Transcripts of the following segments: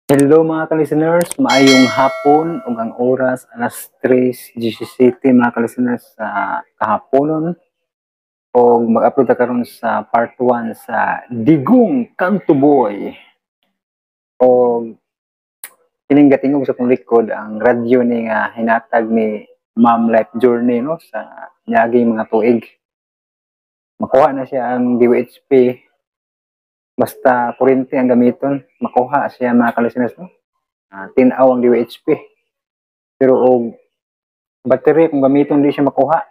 Hello, mga ka-listeners, maayong hapon ug ang oras alas 3:17, mga ka-listeners, sa kahaponon ug mag-upload ta karon sa part 1 sa Digong Kanto Boy. Og kining gatingog sa akong likod, ang radyo ni nga hinatag ni Ma'am Life Journey, no, sa niaging mga tuig. Makuha na siya ang DWHP basta kuryente ang gamiton, makuha siya, mga ka-listeners, no? Tin-aw ang DWHP. Pero og battery kung gamiton, di siya makuha.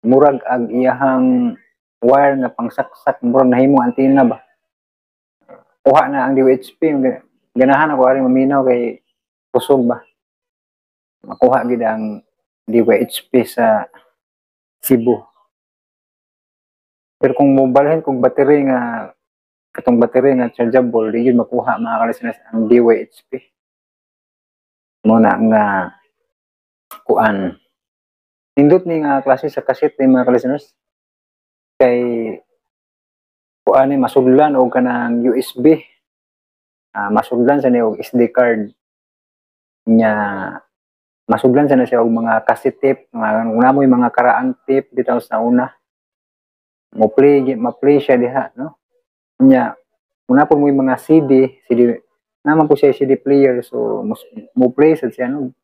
Murag ag iyahang wire nga pangsaksak, murag nahimo antenna ba. Kuha na ang DWHP. Ganahan ako ari maminaw kay kusog ba. Makuha gid ang DWHP sa Cebu. Pero kung mobalhin kog battery nga katong battery nga chargeable, di yun makuha, mga ka-listeners, ang DYHP. Mo na nga kuan. Nindot ni nga klase sa cassette ni, mga ka-listeners, kay kuan ni masudlan og kanang USB. Masudlan sa ni og SD card nya, masudlan sa na siya og mga cassette tape, mga kung namoy mga karaang tape bitaw sa una. Mo play, ma-play siya diha, no? Nya, una po mo yung mga CD, CD, naman po siya CD player, so mo play sad siya, no?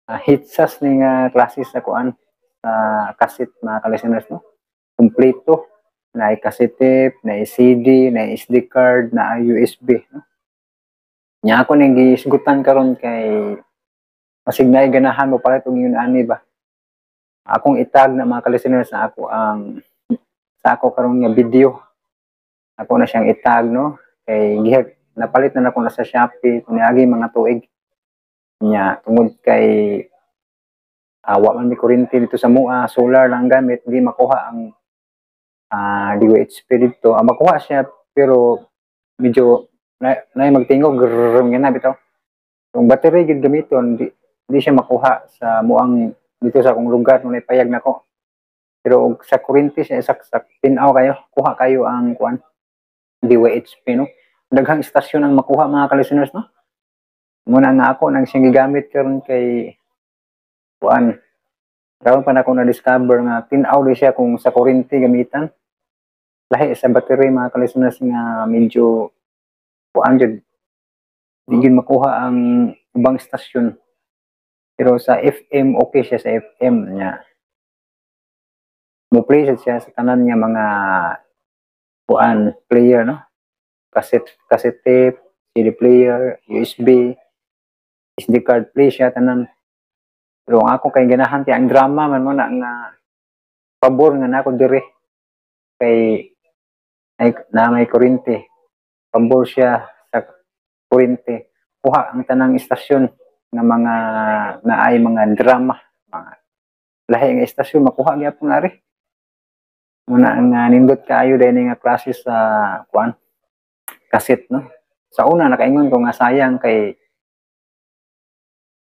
Hitsas ni nga klase sa kuan, sa cassette, mga ka-listeners, no? Kompleto na cassette tape, na CD, na SD card, na USB, no? Nya ako ning giisgutan karon kay masig naay ganahan mo palit og ingon ani ba. Akong itag na, mga ka-listeners, na ako ang sa ako karon nga video, ako na siyang itag, no, kay gihag napalit na nako na sa Shopee kung niagi mga tuig nya tungod kay wa man mi kuryente dito sa mua, solar lang gamit, di makuha ang DWHP dito. Makuha siya pero medyo na magtingog grrrr nga na bitaw. Kung battery gid gamiton, di siya makuha sa muang dito sa akong lugar nung naipayag nako. Pero og sa kuryente siya isaksak, tin-aw kayo, kuha kayo ang kuan, DYHP, no? Daghang istasyon ang makuha, mga ka-listeners, no? Muna nga ako nang siyang gigamit karon kay kuan. Karon pa na ako na-discover nga tin-aw di siya kung sa kuryente gamitan. Lahi sa battery, mga ka-listeners, nga medyo kuan jud, di jud makuha ang ubang istasyon. Pero sa FM, okay siya sa FM niya. Mo play siya sa tanan nga mga kuan player, no? Cassette, cassette tape, CD player, USB, SD card, play siya tanan. Pero ang ako kay ganahan kay ang drama man mo na nga pabor nga nako dire kay ay, na may kuryente. Pabor siya sa kuryente. Kuha ang tanang istasyon nga mga naay mga drama, mga lahi nga istasyon makuha gyapon ari. Muna nga nindot kaayo dahil nga klase sa kuan, cassette, no? Sa una nakaingon ko nga sayang kay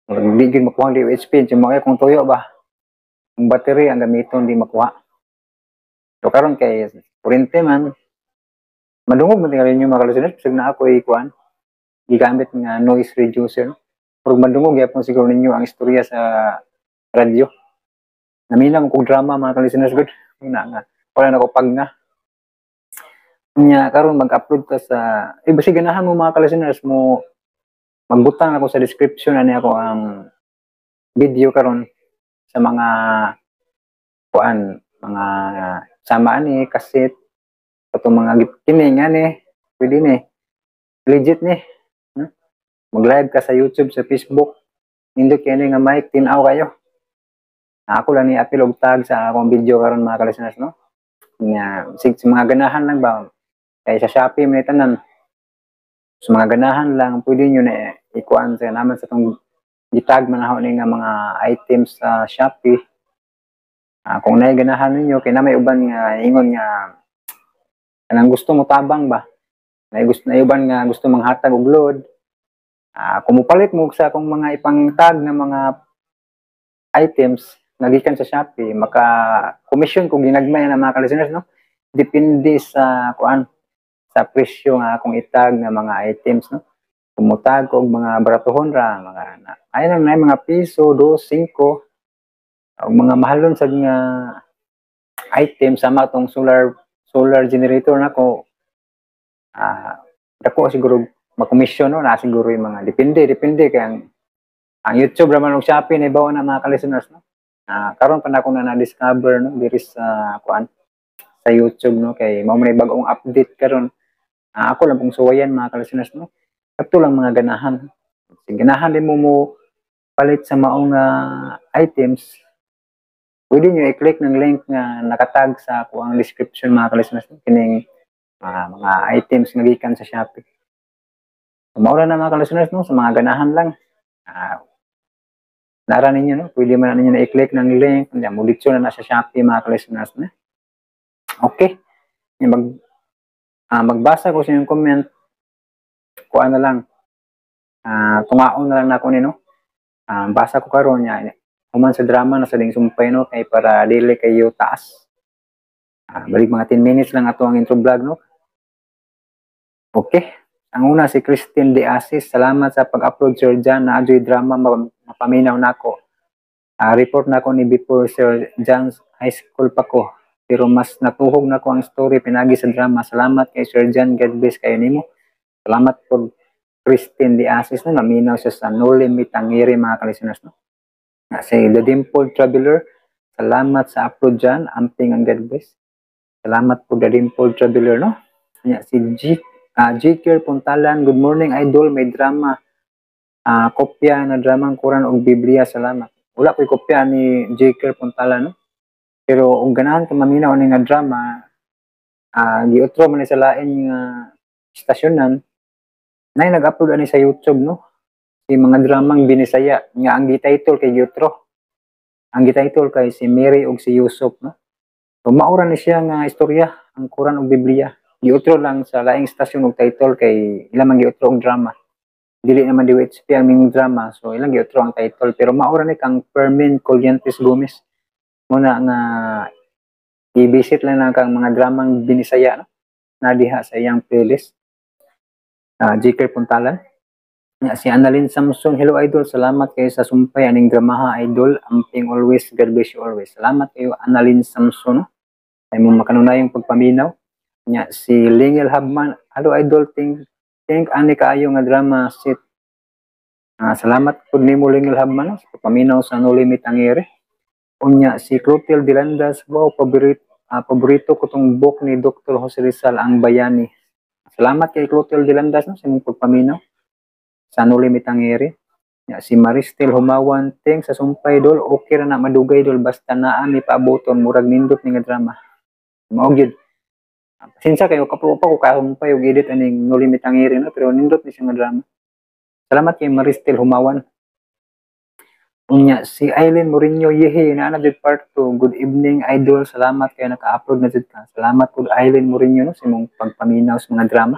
di gyud makuha ang DOHP, mo kung tuyo ba. Kung battery ang gamiton, di makuha. So karon kay kuryente man, madungog man tingali ninyo, mga ka-listeners, bisag na ako ikuan gigamit nga noise reducer, no? Pero madungog gyapon siguro ninyo ang istorya sa radyo. Naminaw kog drama, mga ka-listeners gud. Muna nga wala na ko pag nga. Nya karon mag-upload ka sa eh basi ganahan mo, mga ka-listeners, mo magbutang ako sa description ani ako ang video karon sa mga kuan, mga sama ani cassette, katong mga kini nga ni pwede ni legit ni, no? Mag-live ka sa YouTube, sa Facebook, nindot kini nga mic, tin-aw kayo. Ako lang ni apil og tag sa akong video karon, mga ka-listeners, no? Nga sig sa mga ganahan lang ba kay sa Shopee man tanan. Sa mga ganahan lang, pwede nyo na ikuan sa naman sa tong gitag man ako ni nga mga items sa Shopee. Kung naay ganahan ninyo kay na may uban nga ingon nga kanang gusto mo tabang ba, na gusto na uban nga gusto manghatag og load, kung mopalit mo sa akong mga ipang tag nga mga items nagikan sa Shopee, maka commission kung ginagmay na, mga ka-listeners, no? Depende sa kuan, sa presyo nga akong itag nga mga items, no? Kung Kumutag og mga baratuhon ra mga na, ay lang na mga piso, dos, singko, og mga mahalon sa nga item sama tong solar solar generator nako. Dako siguro makomisyon, no, na siguro yung mga depende depende kay ang YouTube raman og Shopee na ibaw na, mga ka-listeners, no. Karon pa na ako na na-discover, no, diri sa kuan, sa YouTube, no, kay mao man bag-ong update karon. Ako lang pong suwayan, mga ka-listeners, no, kadto lang mga ganahan. Sige, ganahan din mo mo palit sa maong items, pwede nyo i-click ng link nga nakatag sa kuang description, mga ka-listeners, no? Kining mga items nga gikan sa Shopee. So, mao na, mga ka-listeners, no, sa mga ganahan lang. Nara ninyo, no, pwede man na ninyo na i-click ng link, kanya mo na na sa Shopee, mga ka-listeners, no? Okay. Magbasa ko sa inyong comment, kuan na lang. Tungaon na lang nako ni, no. Basa ko karon niya human sa drama na sa ding sumpay, no, kay para dili kayo taas. Balik mga 10 minutes lang ato ang intro vlog, no. Okay. Ang una, si Christine De Asis, "Salamat sa pag-upload, Sir John, na adyoy drama mapaminaw nako. Report nako ni before, Sir John, high school pa ko. Pero mas natuhog nako ang story pinagi sa drama. Salamat kay Sir John, God bless kayo nimo." Salamat po, Christine De Asis, no, naminaw siya sa Noli Me Tangere, mga ka-listeners, no. Si The Dimple Traveler, "Salamat sa upload dyan, amping ang God bless." Salamat po, The Dimple Traveler, no. Nya, si G. Puntalan, "Good morning, idol, may drama. Kopya na drama ang Quran og Biblia, salamat." Wala ko'y kopya ni J. Puntalan, no. Pero kung ganahan ka maminaw ani nga drama, giutro man ni sa lain nga istasyonan, nay nag-upload ani sa YouTube, no. Si mga dramang Binisaya nga ang gi-title kay giutro. Ang gi-title kay si Mary ug si Yusuf, no. So maura ni siya nga istorya, ang Quran ug Biblia. Giutro lang sa laing istasyon og title kay ila man giutro og drama. Dili naman DWHP ang ming drama, so ilang giutro ang title, pero maura ni kang Fermin Collientes Gomez. Muna nga i-visit lang na kang mga dramang Binisaya, no? Na diha sa iyang playlist. Jiker Puntalan. Ya, si Annalyn Samson, "Hello idol, salamat kayo sa sumpay aning dramaha, idol. Amping always, God bless you always." Salamat kayo, Annalyn Samson, no? Sa imong makanunayong pagpaminaw. Nya, si Lingel Habman, "Hello idol, think think ani kaayo nga drama sit." Salamat pud nimo, Lingel Habman, no, sa pagpaminaw sa Noli Me Tangere. Unya si Clotilde Delandas, "Wow, paborito ko tong book ni Dr. Jose Rizal, ang Bayani." Salamat kay Clotilde Delandas, no, sa imong pagpaminaw sa Noli Me Tangere. Ya, si Maristel Humawan, "Thanks sa sumpay dol, okay ra na madugay dol, basta naa mi paaboton, murag nindot ni nga drama." Mao gyud. Pasensya kayo, kapulo pa ko kahumpay og edit aning Noli Me Tangere, no, pero nindot ni siya nga drama. Salamat kay Maristel Humawan. Unya si Eileen Mourinho, "Yehe, naa na jud part 2. Good evening, idol, salamat kayo naka-upload na jud ka." Salamat pud, Eileen Mourinho, no, sa imong pagpaminaw sa mga drama.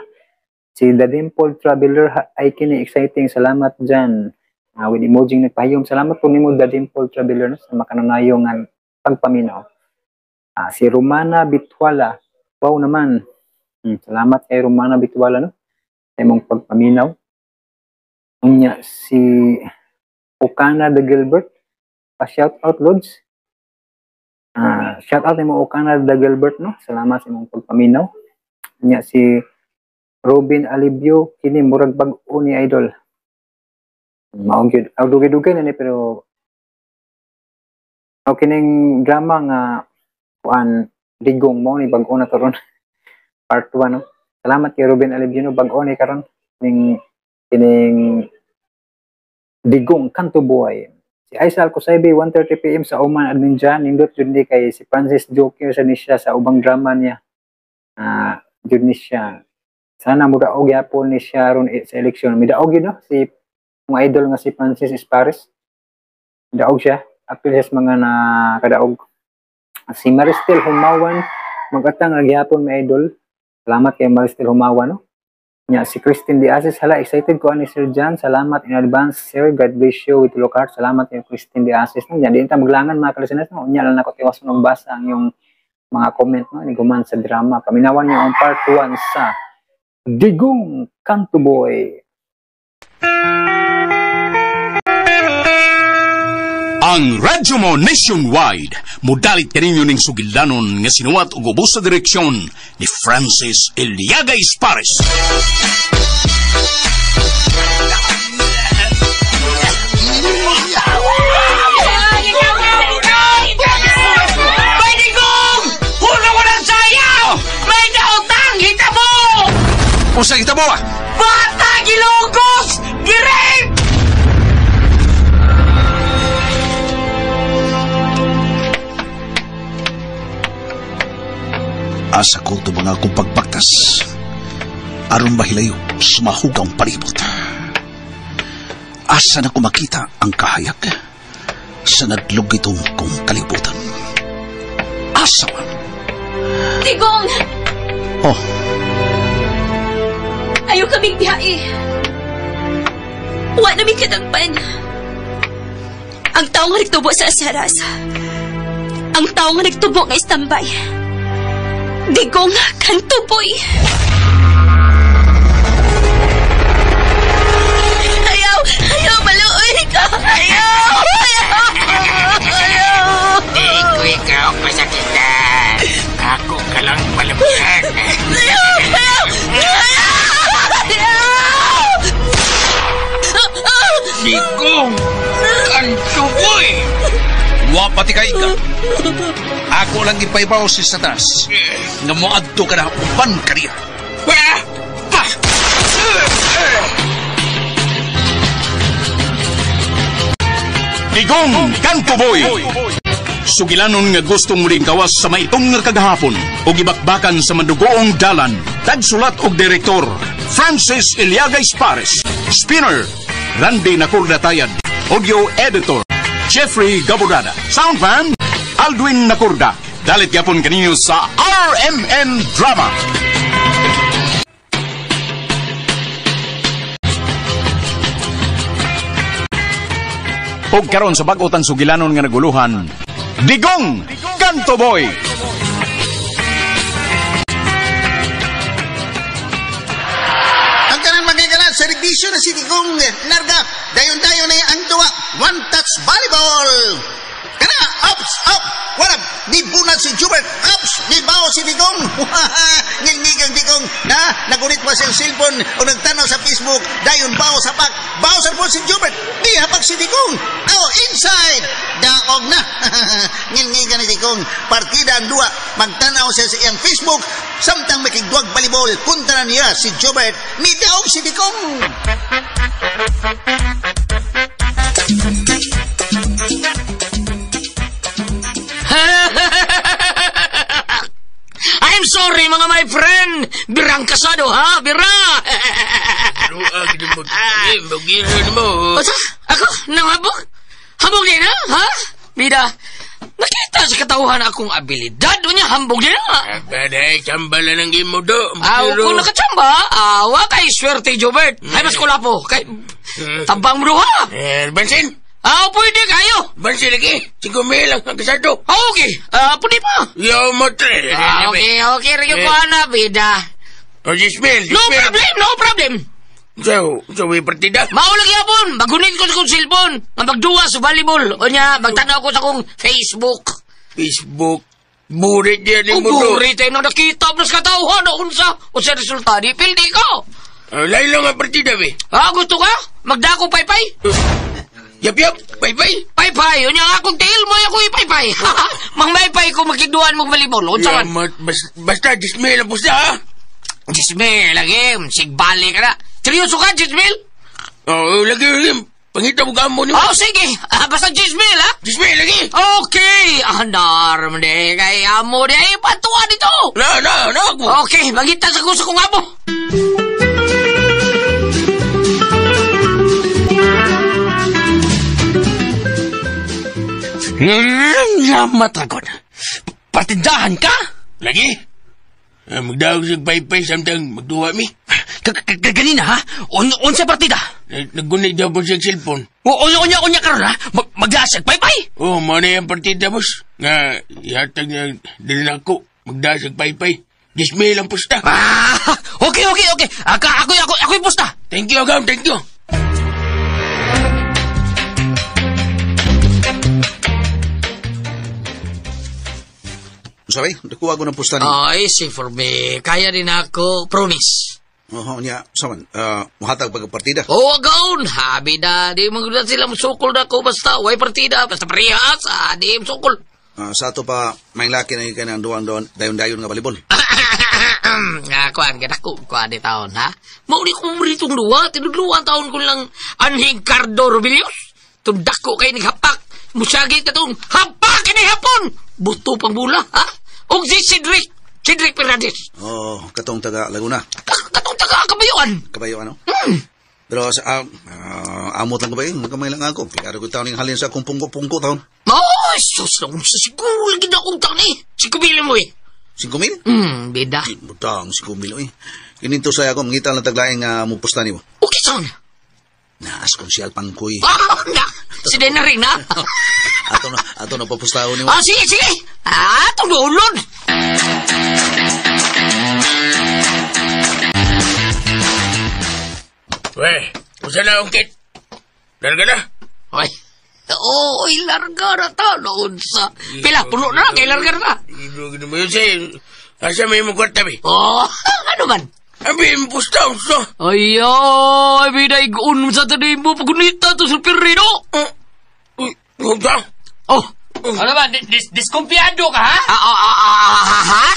Si The Dimple Traveler, "Ay kini exciting, salamat dyan." With emoji nagpahiyom. Salamat po nimo, The Dimple Traveler, no, sa makanunayong nga pagpaminaw. Si Romana Bitwala, "Wow naman." Salamat kay Romana Bitwala, no, sa imong pagpaminaw. Unya si Okana the Gilbert, "Pa shout out, Lods." Shout out nimo, Okana the Gilbert, no. Salamat sa imong pagpaminaw. Unya si Robin Alibio, "Kini murag bag-o ni idol." Mao gyud. Aw, dugay-dugay na ni, pero aw, kining drama nga kuan, Digong, mo ni bag-o na to ron. Part 1, no. Salamat kay Robin Alibio, no, bag-o ni karon ning kining Digong Kanto Boy. Si Aisal Kusaybi, "1:30 PM sa Oman, admin dyan. Nindot jud ni kay si Francis Joker sa ni siya sa ubang drama niya." Jud ni siya. Sana mudaog gyapon ni siya ron sa eleksyon. Midaog yun, no? Si mga idol nga si Francis Espares. Daog siya. Apil siya sa mga nakadaog. Si Maristel Humawan, "Magatang ra gyapon may idol." Salamat kay Maristel Humawan, no? Nya, si Christine De Asis, "Hala, excited ko ani Sir John. Salamat in advance, sir. God bless you with look heart." Salamat kay Christine De Asis, no? Nya, di ta maglangan, mga kalisanas, no? Unya lang nako tiwason og basa ang yung mga comment, no, ni guman sa drama. Paminawan niyo ang part 1 sa Digong Kanto Boy. Ang radyo mo nationwide mudalit kaninyo ning sugilanon nga sinuwat og ubos sa direksyon ni Francis Eliaga Espares. May digong! Hulo ko ng sayaw! May daotang! Hita mo! Usa kita mo ah! Bata Gilongos! Girip! Asa ko ito mga akong pagbaktas. Aron mahilayo, sumahugang palibot. Asa na ko makita ang kahayag sa naglugitong kong kalibutan. Asa man? Tigong! Oh, Ayaw kaming biyahe. Wa na mi kadagpan. Ang tao nga nagtubo sa aseras. Ang tao nga nagtubo nga istambay. Digong kantuboy. Ayaw! Ayaw! Maluoy ka! Ayaw! Ayaw! Ayaw! Ikaw, ikaw, pasakitan. Ako ka lang palabuhan. Ayaw! Ayaw! Ayaw! Digong! Kantuboy! wa pati kay ka. Ako lang ipaibaw si Satanas. Nga moadto ka na uban kaniya. Ah! Pa! Digong Kanto Boy! Sugilanon nga gustong muling kawas sa maitong nga kagahapon o gibakbakan sa mandugoong dalan. Tagsulat og direktor Francis Eliaga Espares. Spinner Randy Nakurda Tayad. Audio editor Jeffrey Gaborada. Soundman Aldwin Nakurda. Dalit yapon kaninyo sa RMN Drama. Og karon sa bag-o tang sugilanon nga naguluhan, Digong Kanto Boy! Ang kanang magigala, serbisyo na si Digong Narga. Dayon-dayon na ang duwa. One touch volleyball. Kana, ups, up. Wala, ni bunat si Jubert. Ups, ni bao si Digong. Ngilngigang Digong. Na, nagunit pa siyang cellphone o nagtanaw sa Facebook. Dayon bao sa pak. Bao sa po si Jubert. Di hapak si Digong. Oh, inside. Daog na. Ngilngigan ni Digong. Partida ang duwa. Magtanaw siya sa iyang Facebook. Samtang makigduwag volleyball, punta na niya si Jubert. Midaog si Digong. I'm sorry mga my friend. Birang kasado ha, bira. Basta, ako, nanghabog. Habog din ha, ha? Bida, nakita sa katauhan akong abilidad. Unya, hambog din ha. Baday, tsamba lang ang imo do. Aw, kung nakachamba, awa kay swerte, Jobert. Ay, mas kulapo. Kay, tabang mo ha. Eh, bansin. Aw, pwede kayo. Bansin lagi. 5,000 lang ang kasado. Ah, okay. Pwede pa. Yo mo tre. Ah, okay, okay. Rin ko na, bida. O, 10,000. No problem, no problem. So, may partida. Maulag yapon, magunit ko sa kong cellphone. Nga magduwa sa volleyball. O niya, magtanaw ko sa kong Facebook. Facebook. Burit yan O mo do. burit ay nang nakita mo sa katauhan o unsa. O sa resulta, di pildi ko. Lain lang ang partida, be. Ah, gusto ka? Magdako paypay? Yap, yap. Paypay. Paypay. O niya nga akong tiil mo, ako ipaypay. Mangmaypay ko magkiduan mong volleyball. Unsa man? Basta, 10,000 ang pusta, ha? 10,000 lagi. Sigbali ka na. Seryoso ka, 10,000? Oo, lagi, lagi. Pangita mo gamo ni mo. Oh, sige. Ah, basta 10,000, ha? 10,000 lagi. Okay. Andar mo di. Kay amo di. Ay, patuwa dito. Na, na, na ako. Okay, magita sa kusa kong amo. Salamat, Dragon. Patindahan ka? Lagi. Magdawag sa paypay samtang magduwa mi. Ganina, ha? Unsa partida? Naggunit daw po siyang cellphone. Unya, unya karon, ha? Magdasag paypay? Oh, mo na yung partida, boss. Nga, ihatag niya din ako. Magdasag paypay. 10,000 ang pusta. Ah, okay, okay, okay. Ako yung pusta. Thank you, Agam. Thank you. Sabay, nakuha ko ng pusta niyo. Oh, easy for me. Kaya din ako, promise. Oo, niya, saman, muhatag pagkapartida. Oo, gaon. Habi na, di mo na sila musukol na ako. Basta, way partida. Basta parehas, di musukol. Sa ato pa, may laki na yung kanang duwang doon, dayon-dayon nga balibol. Kuan, gana ko, kuan di taon, ha? Mauni ko ritong duwa, tinudluan taon ko lang anhing Cardo Robilios. Tundak ko kay naghapak. Musagi ka tong hapak kini hapon. Buto pang bula, ha? Og si Cedric, Cedric Fernandez. Oo, katong taga Laguna. Katong taga Kabayuan. Kabayo, ano? Pero sa amot lang kabayo, magkamay lang ako. Pero ko taon yung halin sa akong pungko-pungko taon. Oh, sus, na sa siguro lagi na akong taon eh. Si Kumili mo eh. 5,000? Bida. Butang, 5,000 eh. Kininto saya ako, mangita lang taglaing mupusta nimo. Okay, son. Naas kong siyal pangkoy. Ah, na. Si Dena rin, ha? Ato na papustahon nimo. Ah, sige, sige. Ah, tululod. Weh, usa na akong kit. Larga na. Ay, oo, larga na ta. Noon sa... Pila, puno na, kay larga na. Ibig mo yun sa'yo. Asa may mong kwarta, be? Oh, ano man? Abi, impusta, uso. Ay, ay, binaigoon mo sa tanim mo. Pagunita to sa pirino. Usa? Oh. Ano ba? Diskumpiyado ka, ha? Ha?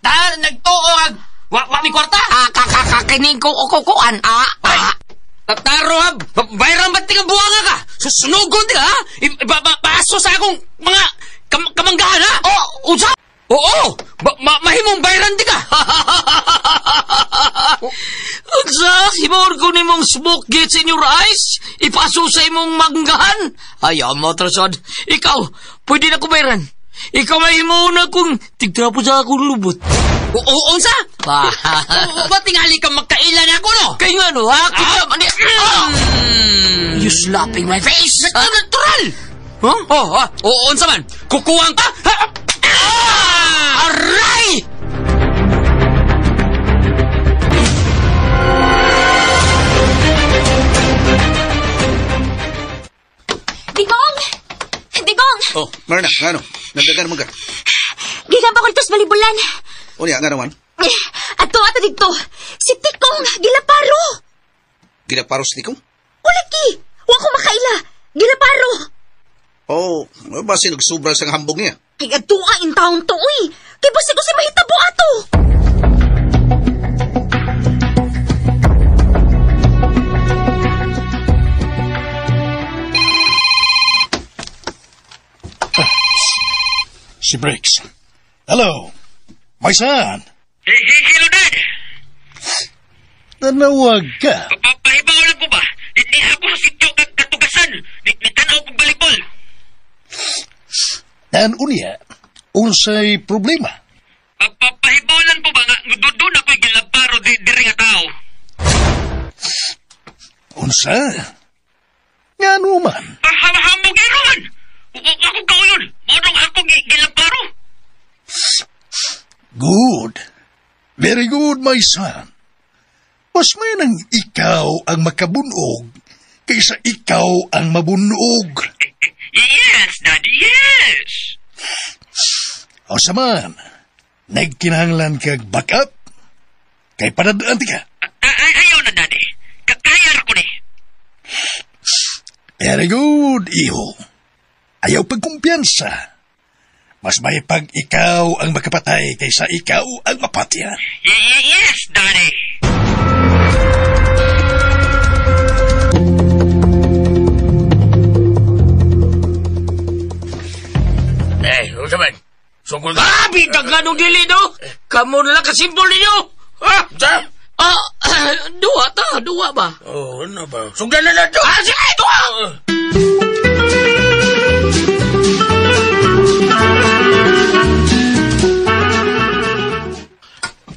Ta, nagtuo ang... Wa mi kwarta? Kining ko kukuan. Tataro, ha? Bayran ba't tingang buwanga ka? Susunugon ka, ha? Paso sa akong mga kamanggahan, ha? Oh, usa? Oo! Mahimong bayran di ka! Unsa? Himuon ko nimong smoke gets in your eyes? Ipaso sa imong manggahan? Ay, amo, trasod. Ikaw, pwede na ko bayran. Ikaw may himuon na kung tigtrapo sa akong lubot. Oo, unsa? Ba't tingali ka magkailan ako, no? Kaya nga, no, ha? Kita, mani... You slapping my face! Natural! Huh? Oh, oo, unsa man? Kukuwang ka? Aray! Digong! Digong! Oh, Marna, ngano? Nagdagan mo ka. Gikan pa ko dito sa balibulan. O niya, ngano man? Ato, ato dito. Si Tikong, gilaparo. Gilaparo si Tikong? Ulaki! Wa ko makaila. Gilaparo. Oh, basi nagsubra sa hambog niya. Ay, ato in town to, uy. Kay basi ko si mahitabo ato. Si Briggs. Hello, my son. Hello, Dad. Nanawag ka. Pahibaw lang ko ba? Di ako sa sityo katugasan. Di tanaw kong balibol. Dan unya, unsay problema? Pahibaw lang po ba nga doon ako'y gilaparo diri nga tao? Unsa? Nga man? Hambog iron! Ako kauyon! Modong ako gilaparo! Good. Very good, my son. Mas may nang ikaw ang makabunog kaysa ikaw ang mabunog. Yes, Daddy, yes! O saman, nagkinahanglan kag backup? Kay padadaan ti ka. Ayaw na, Daddy. Kaya ko ni. Very good, iho. Ayaw pagkumpiyansa. Mas may pag ikaw ang makapatay kaysa ikaw ang mapatyan. Yes, Daddy. Eh, unsa man? Sugol ka. Ah, bitag nga nung dili, no? Kamu na lang kasimbol ninyo. Ha? Sa? Ah, duwa ta, duwa ba? Oh, ano ba? Sugdan na na to! Ah, sige, duwa!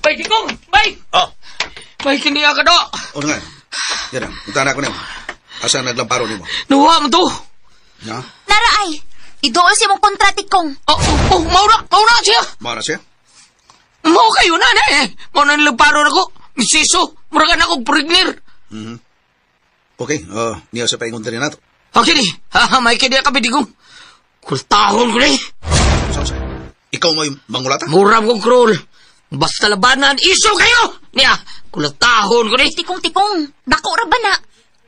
Bay, Tikong! Bay! Oh. Bay, kini ka do! Ano nga? Yan ang, punta na ako nimo. Asa naglamparo nimo? Nuwa mo to! Na? Nara ay, idool si mong kontra, Tikong. Oh, mauna siya! Maura siya? Mao kayo na, na eh! Mao na nilagparo na ko! Misiso! Mura ka na akong pregnir! Okay, niya sa paingon din nato. Okay ni, ha, may kini ka bidigong. Kultahon ko ni. Saan siya? Ikaw mo yung mangulata? Mura kong crawl. Basta labanan, iso kayo! Niya, kulatahon ko ni. Tikong-tikong, dako ra ba na?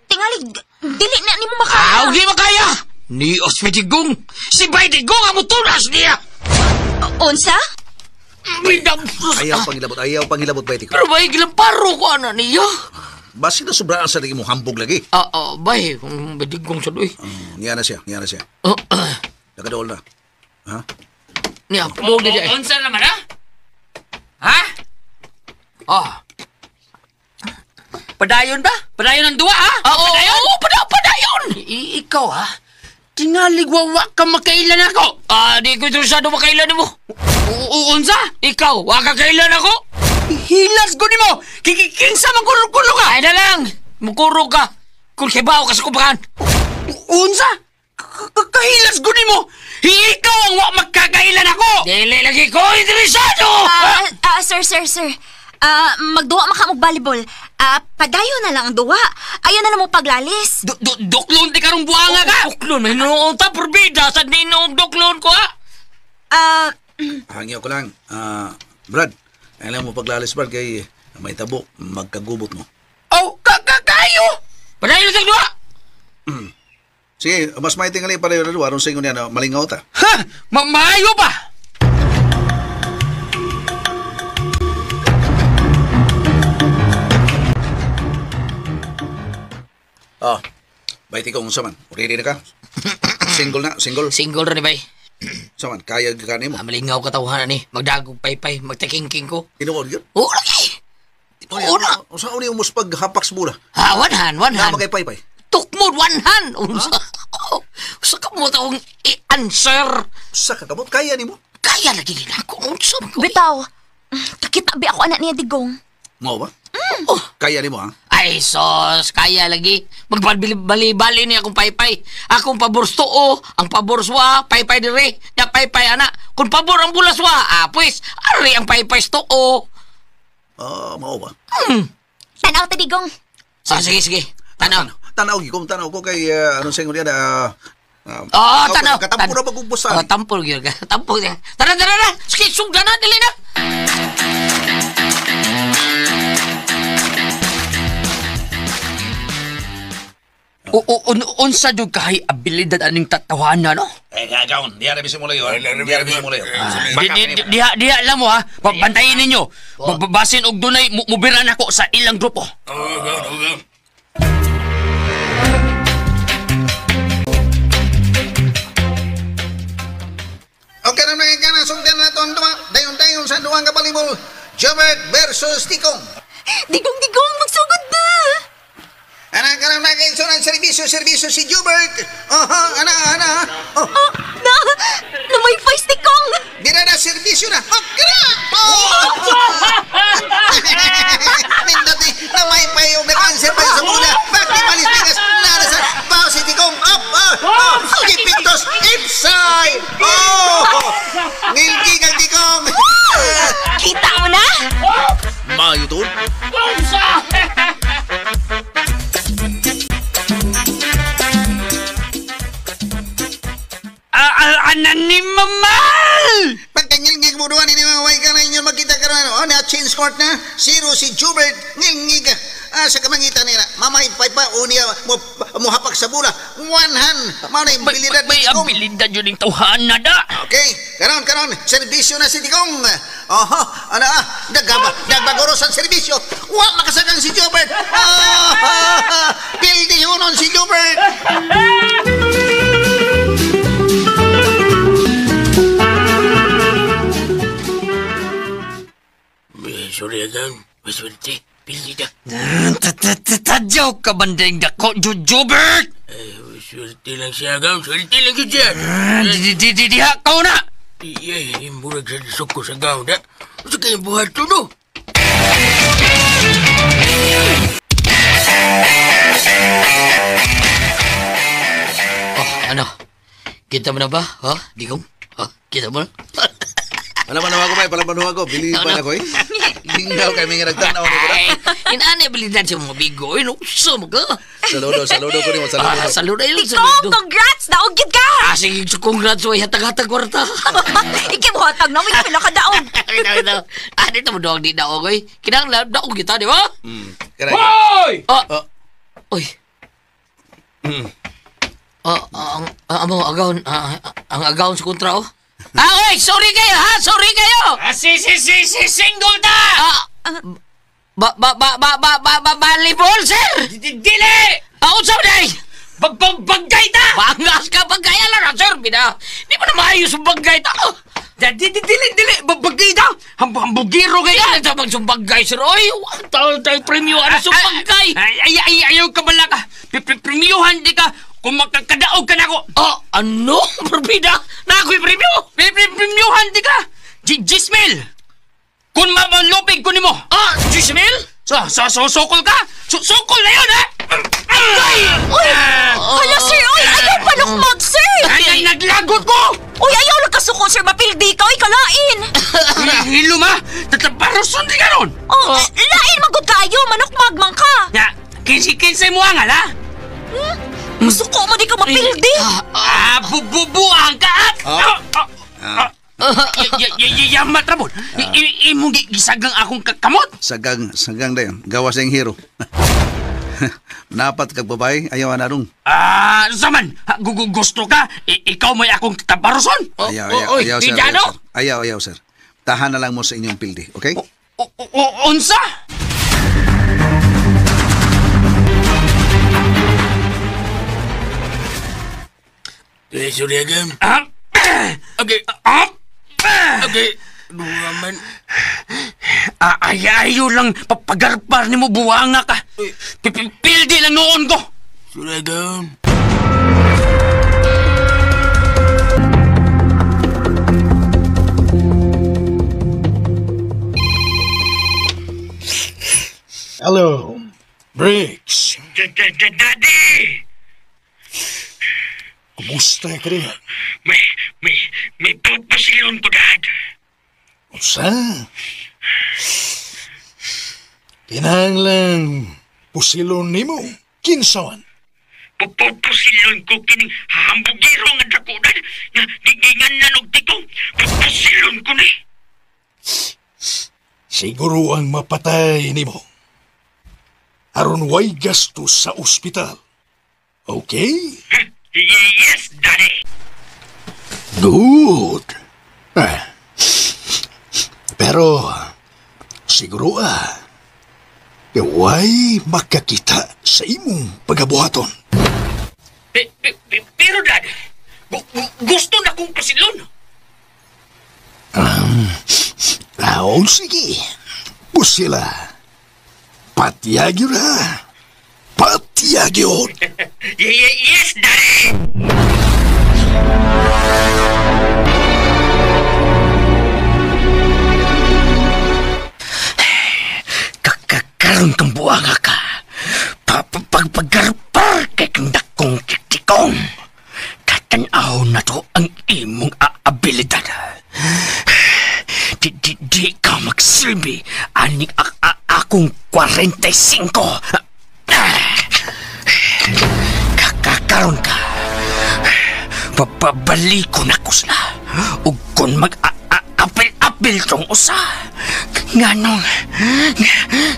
Tingali, dili na nimo makaya. Aw, di makaya! Ni Osmedigong, si Baydigong ang mutunas niya! Unsa? Ayaw pangilabot, bay, Tikong. Pero bay, gilamparo ko ana niya. Basin na sobraan sa tingin mo hambog lagi. Bay, Baydigong sa doy. Niya na siya. Nakadool na. Ha? Niya, pumog na siya. Unsa naman, ha? Ha? Oh. Padayon ba? Padayon ang duwa, ha? Oo, padayon? Oo, padayon! Ikaw, ha? Tingaligwawa ka makailan ako. Di ko interesado makailan mo. Unsa? Ikaw, wa ka kailan ako? Hilas ko nimo! Kikinsa man kulo ka! Ay na lang! Mukuro ka! Kung kibaw ka sa kubakan! Unsa? Kahilas ko nimo! Ikaw ang wa magkakailan ako! Dili lagi ko interesado! Sir. Magduwa maka og volleyball. Padayon na lang ang duwa. Ayaw na lang mo paglalis. Duklon ti karong buanga ka! Duklon, may noong ta, purbida sa ninoong duklon ko, ha? Hangyaw ko lang. Brad, ayaw mo paglalis, Brad, kay may tabo, magkagubot mo. Oh, kakayo! Padayon lang duwa! Sige, mas may tingali padayon na duwa. Aron sa inyo niya, malingaw ta. Ha! Maayo pa! Oh, bay, Tikong, unsa man? Ready na ka? Single na, single. Single rin, bay. Unsa man, kaya ka nimo. Malingaw katawhan ni. Magdagog paypay, magtakingking ko. Tinuod yun? Oo, lagi! Tinuod na! Unsa uni mo paghapak sa bula? Ha, one hand. Na magay paypay. Tukmod, one hand! Unsa? Unsa ka mo taong i-answer? Unsa ka kamot? Kaya nimo? Kaya lagi nila ako. Unsa man ko? Bitaw, kakita bi ako anak niya, Digong. Mo ba? Oh. Kaya nimo, ha? Ay, sos, kaya lagi. Magbali-bali niya akong paypay. Akong pabor tuo, ang pabor swa, paypay dire, na paypay ana. Kung pabor ang bulaswa, pues, ari ang paypay tuo. Mao ba? Tanaw ta, Digong. Sige. Tanaw. Tanaw, gikom, tanaw ko kay, anong sa inyo niya, Tanaw. Katampo na pag-ubusan. Tampo gyud ka. Tampo. Tara. Sige, sugdan na, dili na. Unsa jud kahay abilidad aning tatawanan, no? Eh, gagawin. Diya na bisyo mulayo. Diya na bisyo mulayo. Diha lang mo, ha? Bantayin ninyo. Basin og dunay mubiran ako sa ilang grupo. Oo. Okay na mga kanan, sugdan na ito ang duwa. Dayon-dayon sa duwang kabalibol. Jobert versus Tikong. Digong, magsugod na! Anak ka na mga serbisyo si Jubert. Oho, ana. Oh. Na! Na may face ni Kong! Bira na, serbisyo na. Oh, kira! Oh! Nindot ni, na may payong nag-answer pa sa muna. Bakit malis pingas? Nara sa bao si Tikong. Up, up, oh! Gipintos, inside! Oh! Ngilgi kang Tikong! Kita mo na? Mayo tol. Anan ni Mamal! Pagkangilngig mo doon, hindi maway ka na inyo magkita ka na. Oh, na change court na. Zero si Jubert. Ngilngig. Sa kamangitan nila. Mamaypay pa. O niya muhapak sa bula. One hand. Mao na yung abilidad May abilidad yun yung tawhan na da. Okay. Karon. Serbisyo na si Tikong. Oho. Ano ah. Nagbagoros ang serbisyo. Wa makasagang si Jubert. Oh, pildi hunon si Jubert. Sorry again. Maswerte. Pili na. Tadyaw ka bandeng dako, Jubert! Swerte lang siya, agaw. Swerte lang yun siya. Diha ka na! Iye, murag sa disok ko sa gaw na. Sa kayong buhat to, no? Oh, ano? Kita mo na ba? Ha? Digong? Ha? Kita mo na? Palaman ako, may. Palaman ako. Bili pa na ko, eh. Hingaw kay mga nagtanaw ni ko. Inani abilidad sa mga bigo. Ay, nukso mo ka. Saludo, saludo ko nimo, saludo. Ah, saludo ay Tikong, congrats! Daog gid ka! Ah, sige, congrats. Uy, hatag-hatag kwarta. Iki mo hatag na, may pila ka daog. Ito. Ah, dito mo daog di daog, oy. Kinahanglan daog kita, di ba? Hoy! Ah. Oy. Ang amo agawon, ang agawon sa kontra, oh. Ah, oy, sorry kayo, ha? Sorry kayo. Ah, si single ta. Ah, ba ba ba ba ba ba ba volleyball, sir. Dili. Ah, unsa man ay? Bagbagay ta. Bangas ka bagay ala sir, bida. Di mo na maayos ang bagay ta. Dili dili bagbagay ta. Hambugiro kay. Kaya sa magsumbagay, sir. Oy, tayo tayo premyo ano sumbagay. Ay ay ayaw ka bala ka. Premyohan di ka kung makakadaog ka nako. Oh, ano? Perbida? Na ako'y premyo? Premyohan di ka. Jismil. Kung mamalupig ko nimo. Ah, Jismil? So sukol ka? Sukol na yun, ha? Ay! Uy! Hala, sir! Uy! Ayaw panukmag, sir! Ay, naglagot ko! Uy, ayaw lang kasuko, sir! Mapildi ka! Uy, kalain! Hilo, ma! Tataparoson di ka ron! Oh, lain magod kayo! Manukmag man ka! Ya, kinsi-kinsi mo ang, hala? Suko mo di ka mapildi! Ah, bububuang ka! Yamat ramon. Imong gisagang akong kamot. Sagang, sagang dayon. Gawas ang hero. Napat kag babae, ayaw na rong. Ah, zaman, gusto ka, ikaw may akong tabaroson. Ayaw, ayaw, ayaw, sir. Ayaw, sir. Ayaw, ayaw, sir. Tahan na lang mo sa inyong pildi, okay? Unsa? Sorry again. Okay. Okay. Duha man. Ay, ayaw lang papagarpar ni mo buwanga ka. Pipildi lang noon ko. Sorry again. Hello, Briggs. Daddy! Kumusta ka rin? May pupusilon ko, Dad. Unsa? Kinahanglan pusilon nimo. Kinsawan? Pupusilon ko kining hambugiro nga dako, Dad. Nga gigingan na og tikong. Pupusilon ko ni. Siguro ang mapatay nimo. Aron way gastos sa ospital. Okay? Yes, Daddy. Good. Pero, siguro way makakita sa imong pagabuhaton. Pero, Dad, gusto na kong pasilon. Sige. Pusila. Patyagyo na. Patyagyo. Yes, Daddy! Kakaroon kang buwanga ka. Pagpagarpar kay kang dakong tiktikong. Tatanaw na to ang imong abilidad. Di ka magsilbi aning akong 45. Kakaroon ka. Pabaliko na ko sila. Ug kung mag-apil-apil tong usa. Nganong,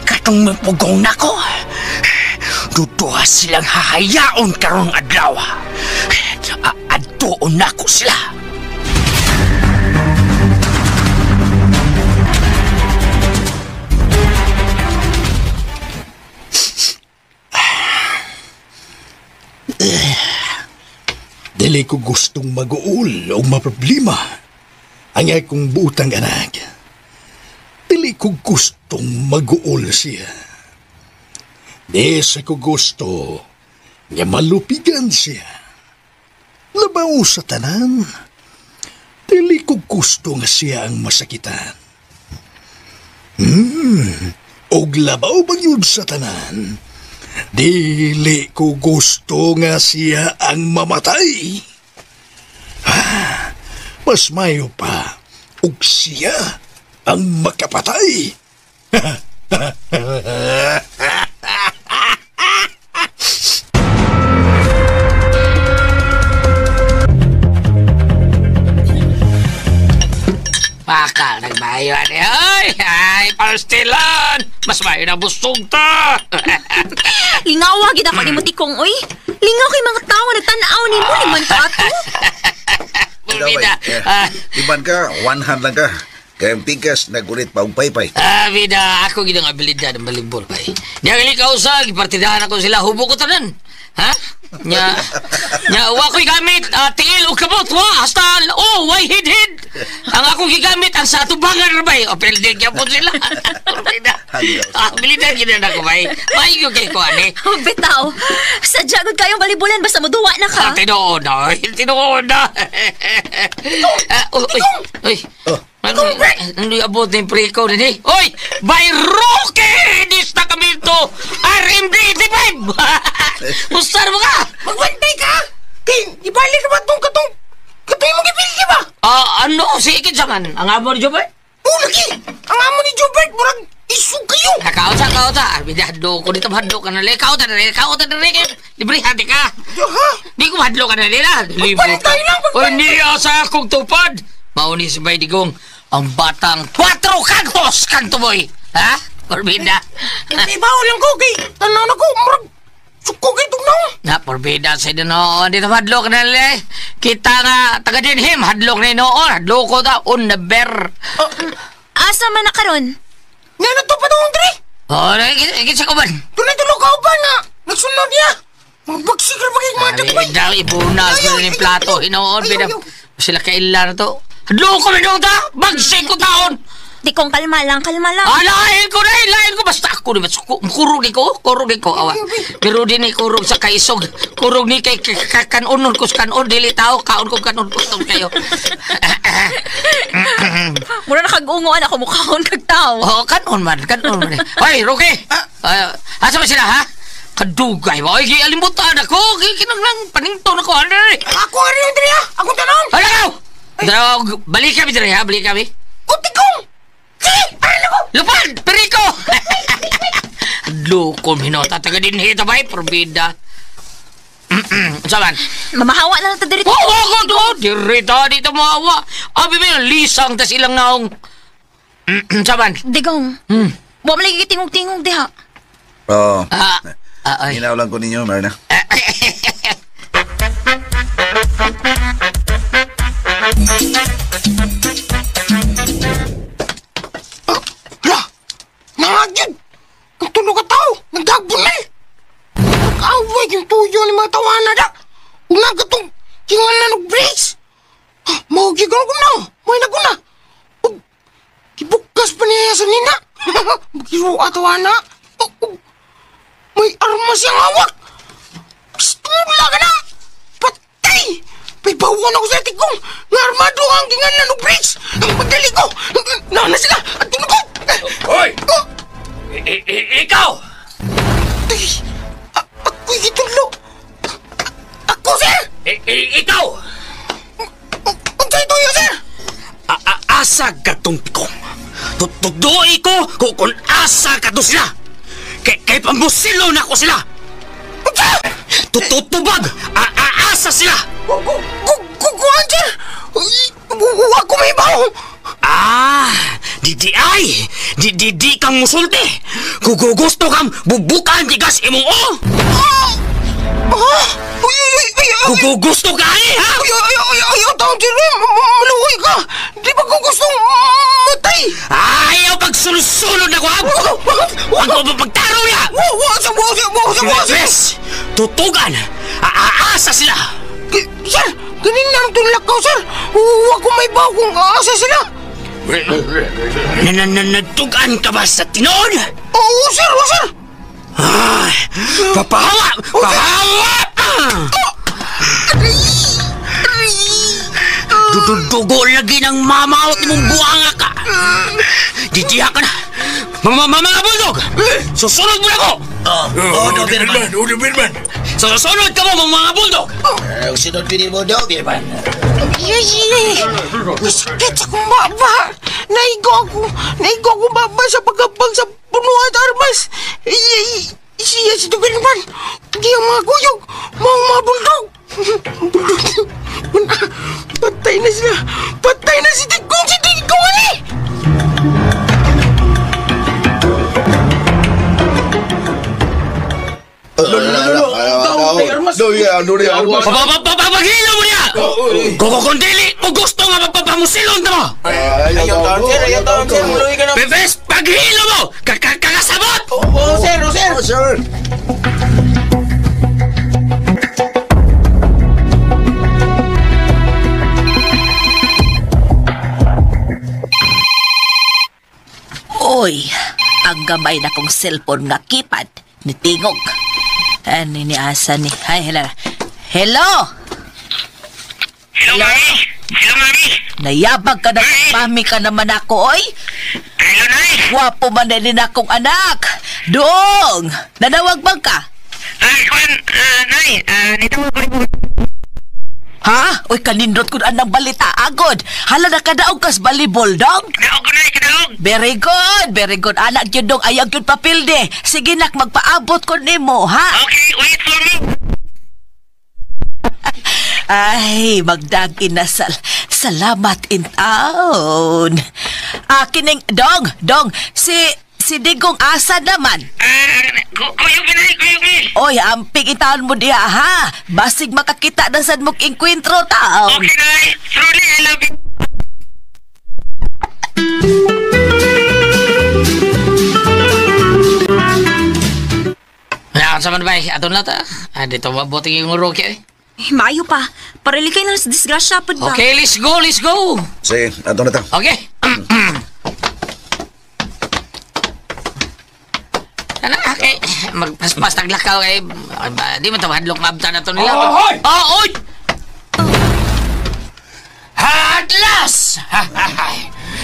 katong mapugong na ko. Duduha silang hahayaon karong adlaw. Adtuon na ko sila. Dili ko gustong mag-uul o maproblema ang akong butang anak. Dili ko gustong mag-uul siya. Di sa ko gusto nga malupigan siya. Labaw sa tanan, dili ko gusto nga siya ang masakitan. Og labaw ba yun sa tanan? Dili ko gusto nga siya ang mamatay. Mas mayo pa og siya ang makapatay. Baka nagbayo ani. Ay, ay, pastilan. Mas mayo na busog ta. Lingawa gid ako nimo tikong oy. Lingaw kay mga tawo nagtan-aw nimo liman ka ato. Bida. Iban ka, one hand lang ka. Kaya ang tikas, nagulit pa ang paypay. Ah, bida, ako gid ang abilidad ng balibol bay. Diya gali kausa, gipartidahan ako sila hubo ko tanan. Ha? Nya, nya wa ko'y gamit, tiil o kabot, wa, hasta, oh, way hid-hid. Ang akong gigamit, ang sa atubangan, bay. O, pwede gyapon sila. Abilidad gid na ako, bay. May kay ko, ani. Bitaw, sadya gud kayong balibulan, basta moduwa na ka. Tinuod na, tinuod na. Uy, uy. Ano, ano yung abot ng pre ko din eh? Oy! By Roque! Destacamento! RMD 85! Usar mo ka! Magbantay ka! Kay, ibalik naman itong katong... Katong imong ipil, di ba? Ano? Sige sa man. Ang amo ni Jobert? Oo, lagi! Ang amo ni Jobert, murag isog kayo! Kauta, kauta! Arbi, hadlo ko dito, hadlo ka na li. Kauta na li, kauta na li. Libre, hati ka! Ha? Di ko hadlo ka na li na. Magbantay lang, magbantay! Oy, niya sa akong tupad! Mauni si Bay Digong, ang batang 4 kantos kanto boy. Ha? Porbida. Ibaw lang ko kay tanaw na ko murag suko kay tugnaw. Na porbida sa noon dito hadlok na le. Kita nga taga dinhim hadlok ni noon, hadlok ko ta on na ber. Asa man na karon? Nga na to pa doon dre. Oh, kinsa ko man? Tunay tulo ka uban na. Nagsunod niya. Magbagsik ra bagay mga tagpay. Daw ibuna ko ni plato hinoon bida. Sila kaila na to. Hadlok ko minong ta! Bagsik ko taon! Di kong kalma lang, kalma lang. Ah, lain ko na, lain ko. Basta ako ni, kurog ni ko, kurog ni ko. Awa. Pero din ni kurog sa kaisog. Kurog ni kay kanunon ko sa kanon. Dili tao, kaon ko kanon ko kayo. Mura nakag-ungoan ako, mukhaon kag tao. Oo, kanon man, kanon man. Hoy, Roque! Asa ba sila, ha? Kadugay ba? Oy, gialimutan ako. Kinanglang panington ako. Ano rin? Ako nga rin, Andrea. Akong tanong. Ano ka? Balik kami, Andrea. Balik kami. Utikong! Sige! Ano ko? Lupad! Periko! Loko, minota. Taga din hita ba? Probida. Saban? Mamahawa na lang ta dirito. Oo, oo, oo. Dirito, dito mahawa. Abi ba lisang tas ilang naong. Saban? Digong. Buwa malagi tingog-tingog diha. Oo. Ay. Hinaw lang ko ninyo, Marna. Hala! Nangagyod! Ang tulog ka tao! Nagdagbon na eh! Nag-away yung tuyo ni mga tawana da! Una ka itong kingan na nag-brace! Mahugi ko na! May na ko na! Kibukas pa niya sa nina! Magkiruha tawana! May armas siyang hawak! Pistula ka na! Patay! May bawan ako sa tikong! Nga armado ang gingan na nag-brace! Ang pagdali ko! Nana sila! At tulog ko! Hoy! Ikaw! Ako'y gitulo! Ako, sir! Ikaw! Ang sa'yo tuyo, sir! Asa ka tong tikong? Tutudoy ko kung asa ka to sila! Kay pambusilo na ko sila! Tututubag! Aasa sila! Kukuhan, sir! Ako may baho! Ah! Di ay! Di kang musulti! Gugusto kang bubukan tigas imong o! Gugusto ka ay, ha? Ay, ay, ay, ay, taon, sir! Maluhoy ka! Di ba kung gustong matay? Ayaw pagsulod-sulod na ko, ha? Pagtaro niya! Tres! Tutugan! Aasa sila! Sir! Ganin na ang tunlak ko, sir! Huwag ko may baho kung aasa sila! Nagtugan ka ba sa tinood? Oo, sir! Oo, sir! Ay! Papahawa! Pahawa! Dududugo lagi ng mamaot mong buanga ka. Didiha ka na. Mga bulldog! Susunod mo na ko! Oh, Doberman. Oh, Doberman. Susunod ka mo, mga bulldog! Sunod din mo, Doberman. Yay! Sakit sa akong baba. Naigo ako. Naigo akong baba sa pagkabang sa punuan armas. Siya si Doberman. Di ang mga kuyog. Mga bulldog. Bulldog. Patay na sila. Patay na si Tigong. Si Tigong ani! Papaghilo mo niya! Kukukundili o gusto nga mapapamusilon na mo! Ayaw taon, sir! Ayaw taon, sir! Bebes, paghilo mo! Kakasabot! Oo, sir! Oo, sir! Sir! Oy, ang gamay na kong cellphone nga keypad ni Tingog. Ano ni asa ni? Ay, hello. Hello! Hello, mami! Hello, mami! Nayabag ka na, mami ka naman ako, oy! Hello, nay! Wapo man na din akong anak! Doong! Nanawag bang ka? Ay, kwan, nay, nitawag ko rin mo. Ha? Uy, kanindot ko na ang balita, agod! Hala na kadaog kas balibol, dong? Kadaog ko, nay, kadaog! Very good, very good. Anak yun, dong, ayaw yun papilde. Sige, nak, magpaabot ko nimo, ha? Okay, wait for me. Ay, magdag inasal. Salamat in town. Kining, dong, si Digong asa naman. Kuyog ni, kuyog ni. Oy, amping itaon mo diha, ha? Basig makakita na sad mong inkwentro taon. Okay, nay. Truly, I love you. Sa man bay, aton na ta. Dito mabuti yung Rocky eh. Maayo pa. Paralikay na sa disgrasya pod ba? Okay, let's go, let's go. Sige, ato na ta. Okay. Ano, okay. Magpaspas taglakaw kay di man tawad hadlok maabta na to nila. Oy! Oh, oy! Atlas!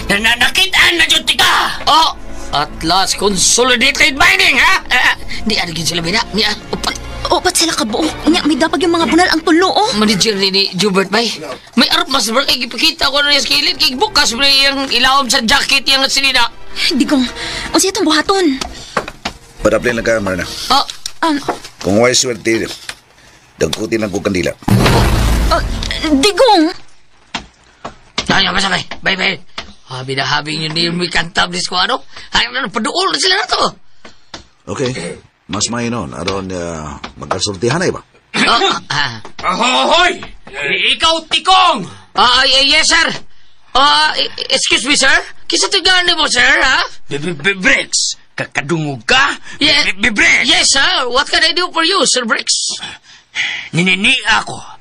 Nananakitaan na dyan tika! Oh! Atlas Consolidated Mining, ha? Di ano sila bina? Ni upat. Upat sila kabuok. Nya, may dapag yung mga bunal ang tulo, oh. Manager ni Jubert, bay. May arap mas bro. Kay gipakita ko na yung skillet. Kay bukas mo yung ilawom sa jacket yung sinina. Digong, unsa itong buhaton? Padaplin lang ka, Marna. Oh. Kung way swerte, dagkutin lang ko kandila. Digong! Ay, basta, bay. Bay, bay. Habi na habi yun ni may kantab ko ano. Ay, ano, paduol na sila na to. Okay. Mas may nun. Aron, magkasultihan na iba. Ahoy! Ikaw, Tikong! Yes, sir. Excuse me, sir. Kisa tigaan mo, sir, ha? Bricks, kakadungog ka? Yeah. Bricks! Yes, sir. What can I do for you, Sir Bricks? Ninini ako.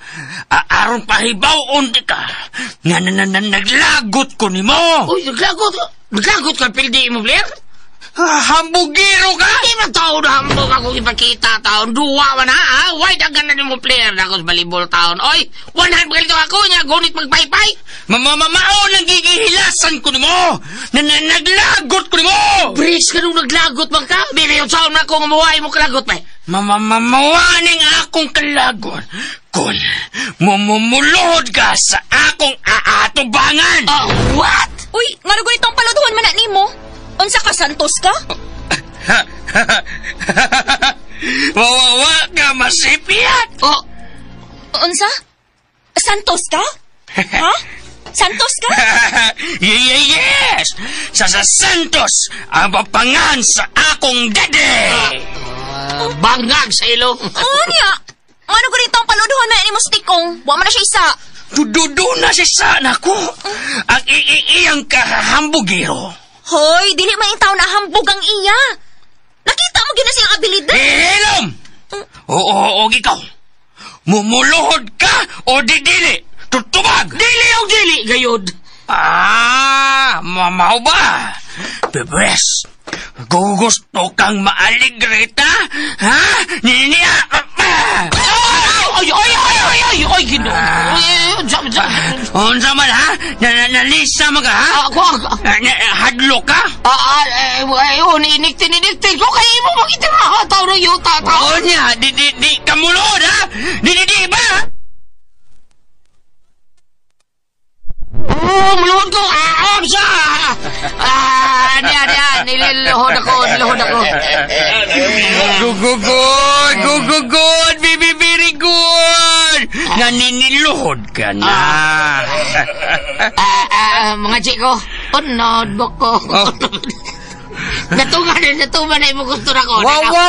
Aron pahibaw unti ka. Nga naglagot ko nimo. Uy, naglagot? Naglagot ka, pildi mo, Blair? Hambugiro ka? Hindi man taon na hambog akong ipakita taon. Duwa man ha, ha? Why dagan na nimo player na ako sa balibol taon? Oy, one hand galito ako niya, gunit magpaypay. Mamamao nang gigihilasan ko nimo. Naglagot ko nimo. Bricks ka nung naglagot man ka. Bili yung taon na akong mamuhay mo kalagot pa. Mamamawaning akong kalagot kung mumumuluhod ka sa akong aatubangan. What? Uy, nga na itong paluduhan man na nimo. Unsa ka, Santos ka? Wawawa ka, masipiyat! Oh. Unsa? Santos ka? Ha? Santos ka? Yes! Sa Santos, ang papangan sa akong daddy! Bangag sa ilong! Oo niya! Ano ko rito ang paluduhan na ni mo stikong? Wa man na siya isa! Dududo na siya sana ko! Ang iiyang kahahambugiro! Hoy, dili man yung tao na hambog ang iya! Nakita mo gina siyang abilidad! Hilom! Oo, ikaw! Mumuluhod ka o didili! Tutubag! Dili o dili, gayod! Ah, mamaw ba? Bebes, gugusto kang maaligreta? Ha? Ninia! Ay, ay, ay, ay, ay, ay, ginoo! Unsa man ha? Nalisa man ka ha? Ako, Hadlo ka? Iniktin ko kay imo magitira tao ng yuta tao. Oo niya, di kamulod ha? Di ba? Oo, maluhod ko. Siya! Niya, nililuhod ako, Good, baby, very good. Naniniluhod ka na. Mga chiko, unod mo ko. Natungan na imong gusto na ko. Wawa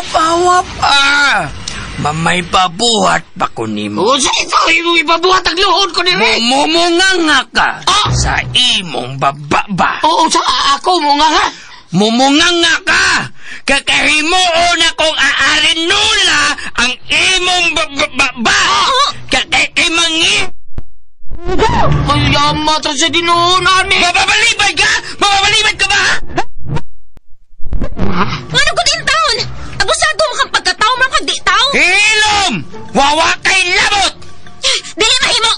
pa. Mamay pabuhat pa ko nimo. O sa ito, imong ipabuhat ang luhod ko nire. Mumunganga ka sa imong bababa. Oo, sa ako mo nga ha. Mumunganga ka. Kakahimuon akong aarinula ang imong bababa. Kakakimangi. Ay, yama, sa Ginoo namin. Mababalibad ka? Mababalibad ka ba? Ano ko din taon? Abusado mo kang pagkatao, mo kang di tao. Hilom! Wawa kay labot! Dili mahimo!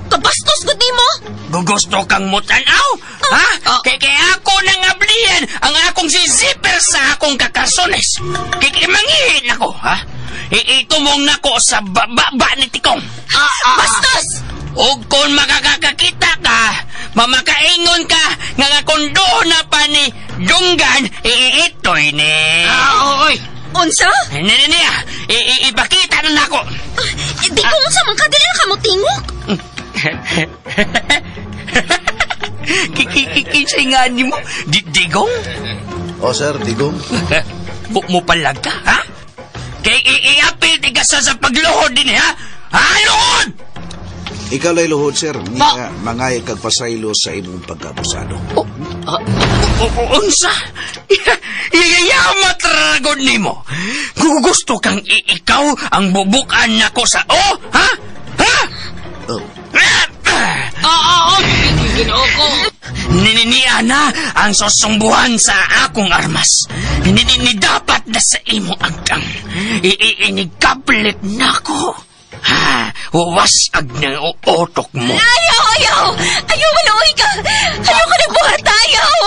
Kabastos gud nimo! Gugusto kang mutanaw? Ha? Kaya ako nang ablihan ang akong si zipper sa akong kakasones. Kaya mangihin ako, ha? Iitumong nako sa bababa ni Tikong. Bastos! O kung makakakita ka, mamakaingon ka, nga nga na pa ni Dunggan, iitoy ni. Oy! Unsa? Ni, ipakita na nako. Di ko unsa man ka, dili na ka mo tingok. Kikikikinsay nga ni mo, Digong? O sir, Digong. Mo palag ka, ha? Kay iapil ti ka sa pagluhod din, ha? Ha, luhod! Ikaw lay luhod, sir. Nga mangayag kag pasaylo sa imong pagkabusado. Unsa? Yayamat ragod nimo. Gusto kang ikaw ang bubukan nako sa o, ha? Ha? Oh. Ginoo ko. Nininiya na ang susumbuhan sa akong armas. Ninini dapat na sa imong agtang. Iinigkablit nako. Ha, wasag ng uotok mo. Ayaw, ayaw! Ayaw, maluoy ka! Ayaw ka nagbuhat, ayaw!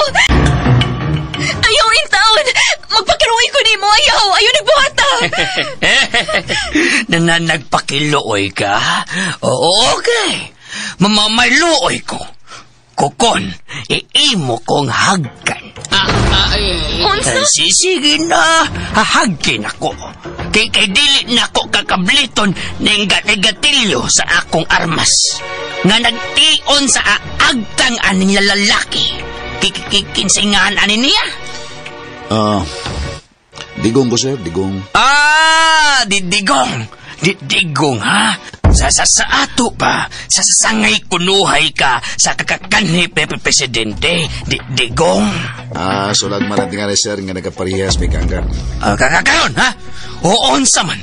Ayaw, intaon! Magpakiluoy ko nimo, ayaw! Ayaw nagbuhat, ah! Nagpakiluoy ka? Oo, okay. Mamamayluoy ko. Kukon, iimo kong hagkan. Unsa? Sige na, hahagkin ako. Kay dili na ako kakabliton ning gatigatilyo sa akong armas. Nga nagtion sa aagtang aning lalaki. Kikinsingahan ani niya? Digong ko, sir, digong. Didigong. Didigong, ha? Sa ato pa, sa sangay kunuhay ka sa kakakanhi pepe presidente, digong. So lang man nga sir nga nagkaparehas may kaanggan. Kakakaron, ha? Oon sa man.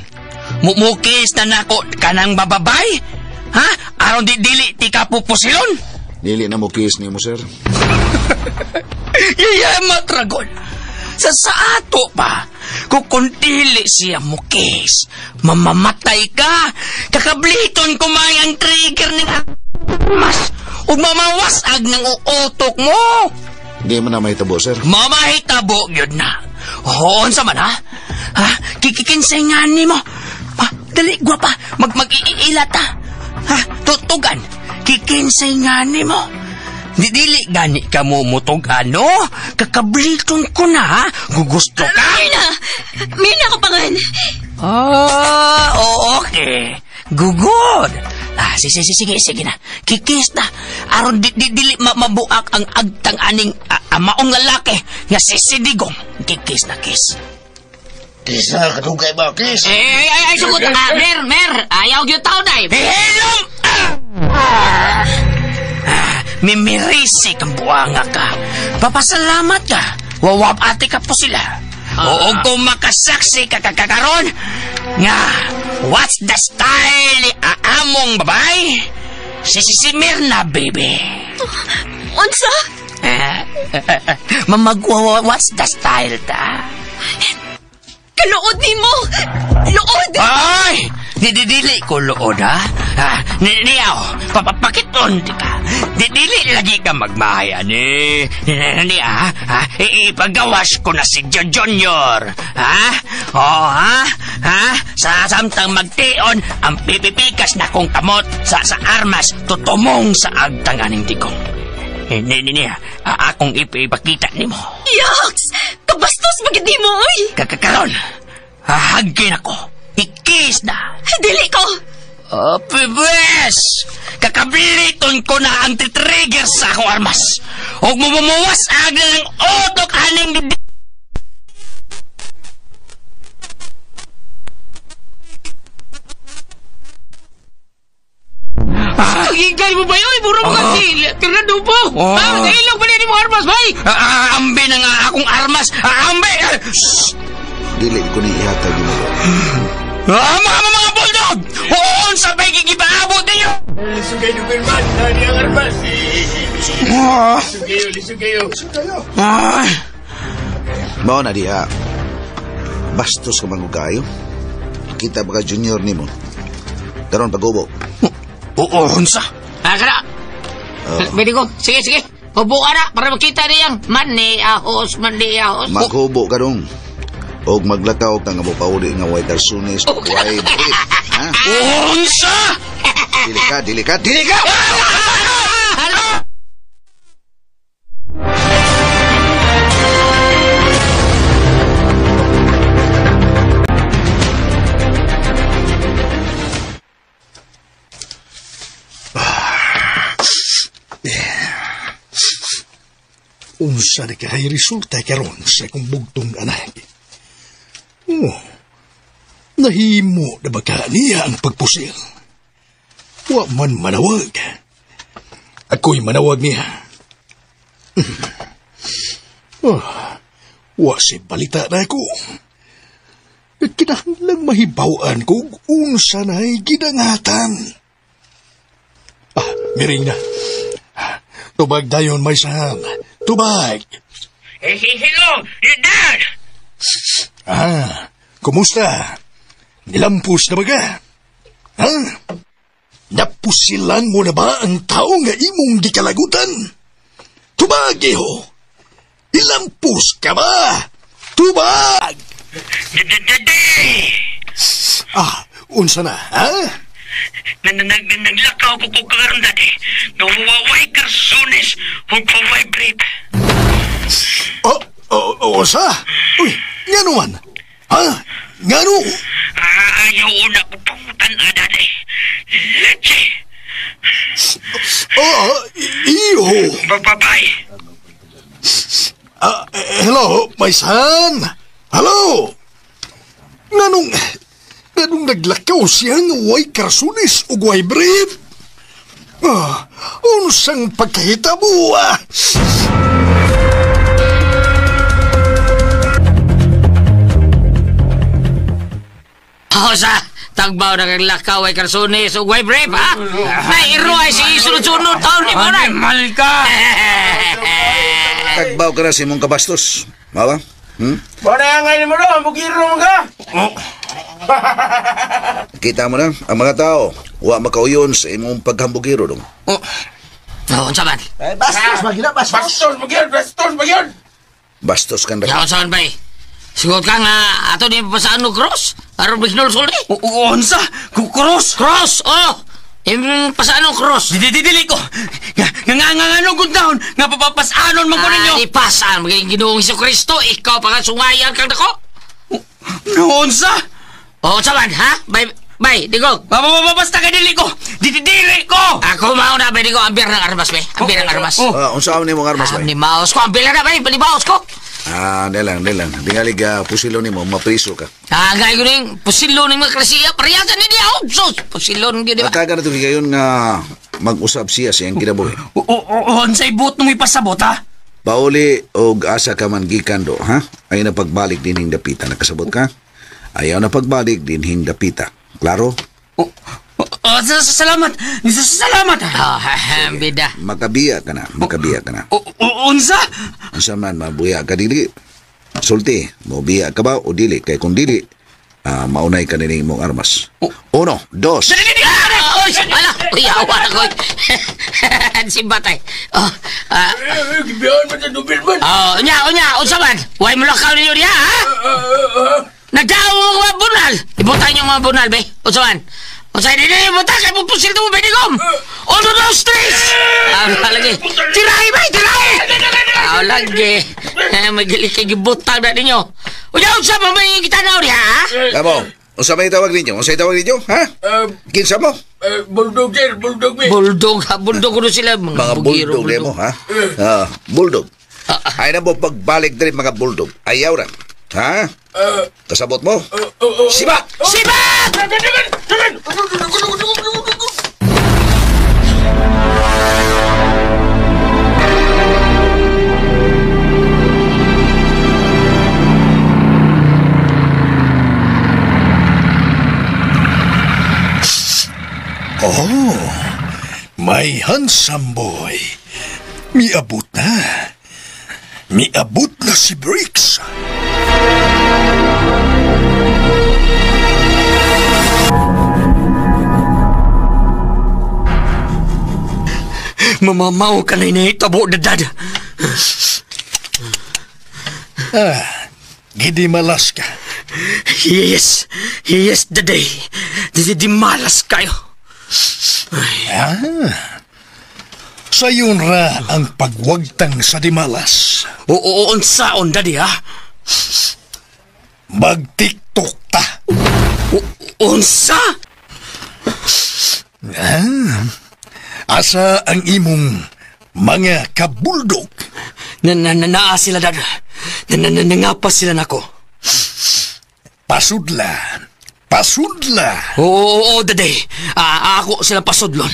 Mumukis na nako kanang bababay? Ha? Aron di dili ti ka pupusilon? Dili na mukis nimo, sir. Yayamat ragon. Sa ato pa, kung dili siya mukis, mamamatay ka. Kakabliton kumay ang trigger ng mas ug mamawasag ng uutok mo. Di man na mahitabo, sir. Mamahitabo yun na. Hoon sa man, ha? Ha? Kikikinsay nga ni mo. Ha? Dali, gwapa. Mag-iilat, ha? Ha? Tutugan. Kikinsay nga ni mo. Dili gani ka mo mutog, ano? Kakabliton ko na, ha? Gugusto ka? Mirna! Mirna ko pangan! Okay. Gugod. Sige na. Kikis na. Aron dili mabuak ang agtang aning maong lalaki nga si Digong. Kikis na, kiss. Kiss na, kadugay ba, kiss? Ay, sugot. Mer, ayaw gyud taon ay. Hilom! Mimirisi kang buanga ka. Papasalamat ka. Wawapati ka po sila. Oo, kung makasaksi ka kakakaron, nga, what's the style ni aamong babay? Si Mirna, baby. Unsa? Mamagwawa, what's the style ta? Kaluod ni mo! Luod! Ay! Dili ko luod, ha? Niyaw, papapakiton di ka. Dili lagi ka magmahaya ni. Niya, ha? Ipagawas ko na si Junior. Ha? Oh, ha? Ha? Sa samtang magtion, ang pipipikas na kong kamot sa armas tutumong sa agtang aning digong. Niya, akong ipakita nimo. Yaks! Kabastos magindi mo, oy! Kakakaron, hahagin ako. Ikis na! Dili ko! Oh, pwes! Kakabiliton ko na ang titrigger sa akong armas. Huwag mo bumuwas agad ng utok aning didi. Hingay mo ba yun? Mura mo kasi. Fernando po. Ah, ilog pa din mo armas, bay! Ambi na nga akong armas! Ambi! Dili ko ni ihatag mo. Mga bulldog! Huon sa may gigibaabot ninyo! Lisugay ni Wilman, nani ang armas. Lisugayo, lisugayo. Mao na diha. Bastos ka mangugayo. Kita ba ka junior nimo? Karon pag-ubo. Oo, unsa? Kana. Pwede ko. Sige, sige. Hubo ka na para makita niyang mani ahos, mani ahos. Maghubo ka dong. Og maglakaw ka nga mo pauli nga way karsunis, way brief. Ha? Unsa? Dili ka, dili ka, dili ka! Unsa na kay resulta karon sa akong bugtong anak? Oh, nahimo na ba ka niya ang pagpusil? Wa man manawag. Ako'y manawag niya. Oh, wa si balita na ako. Kinahanglang mahibaw-an ko unsa na'y gidangatan. Ah, miring na. Tubag dayon, may saham. Tubag! Hello, Dad! Ah, kumusta? Nilampos na ba ka? Ha? Napusilan mo na ba ang tao nga imong gikalagutan? Tubag, iho! Ilampos ka ba? Tubag! Ah, unsa na, ha? Naglakaw ko ko karon dati. Nawaway karsunis ug pa-vibrate. Oh, oh, sa? Uy, ngano man? Ha? Ngano? Ayaw una ko pangutan dati. Leche. Oh, iyo. Bye-bye. Hello, my son. Hello. Nganong naglakaw siya nga way karsunis ug way brief? Ah, unsang pagkahitabo, ah? Hosa, tagbaw na kang lakaw ay karsunis ug way brief, ha? Nairo ay si sunod-sunod taon ni mo na. Animal ka! Tagbaw ka na si mong kabastos. Mawa? Wala nga mo na, bugiro mo ka! Kita mo na, ang mga tao, wa makauyon sa imong paghambugiro dong. Oh, unsa man? Bastos, magina, bastos. Bastos, magyod, bastos, magyod! Bastos kang Ya, unsa man, bay? Sigot ka nga, ato ni pasaan no cross? Aron bignol sulti? Unsa? Cross? Cross, oh! Yung pasaan no cross? Dili ko. Nga nga good down. Nga papapasanon man ko ninyo. Di pasaan, magiging Ginoong Hesus Kristo, ikaw pa nga sungayan kang dako. Unsa? Oh, unsa man, ha? Bay, bay, digog. Basta ka dili ko. Dili ko. Ako mauna, bay, digog. Ambir ng armas, bay. Ambir ng armas. Unsa ni mong armas, bay? Ni maos ko. Ambir na, bay. Balibaos ko. Ah, nilang. Tingali ka, pusilo nimo, mapriso ka. Ah, gay ko ning pusilo ning mga klasiya. Parehasan ni diya. Oh, sus, pusilo ning di ba? Ataga na ito kayon nga mag-usap siya sa iyang kinabuhi. Unsay buot nung ipasabot, ha? Pauli og asa ka man gikan do, ha? Ayaw na pagbalik din hing dapita. Nakasabot ka? Ayaw na pagbalik din hing dapita. Klaro? Salamat. Salamat. Ah, bida. Makabiya ka na. Makabiya ka na. Unsa? Unsa man mabuya ka dili? Sulti, mobiya ka ba o dili? Kay kung dili, Maunay ka nining imong armas. Uno, dos. Oy, ala, uy, awa na ko. Si batay. Oh, Gibihan man sa Doberman. Oh, unya, unsa man? Way mo lakaw ninyo diha, ha? Nagdao mo mga bunal. Ibutang niyo mga bunal, be. Unsa man? Unsa dili ibutang kay pupusil to mo benigom. Uno, dos, tres. Ah, lagi. Tirahi, bay, tirahi. Ah, lagi. Magili kay gibutang na ninyo. Unya, unsa man may gitanaw diha, ha? Kamo, unsa may tawag ninyo? Unsa tawag ninyo, ha? Kinsa mo? Bulldog, sir. Bulldog, be. Bulldog, ha? Bulldog ko sila. Mga bulldog, mo, ha? Bulldog. Ay na mo pagbalik din mga bulldog. Ayaw ra. Ha? Kasabot mo? Sibat! Sibat! Oh, my handsome boy. Miabot na. Miabot na si Briggs. Mamamaw ka na inahitabo, dadad. Ah, gidi malas ka. Yes, yes, daday. Di malas kayo. Ah, sayon ra ang pagwagtang sa dimalas. Oo, unsaon, daddy, ha? Mag-tiktok ta. Unsa? Ah, asa ang imong mga kabuldog? Naa sila, dad. Nangapa sila nako. Pasudla. Pasudla. Oo, daday. Ako sila pasudlon.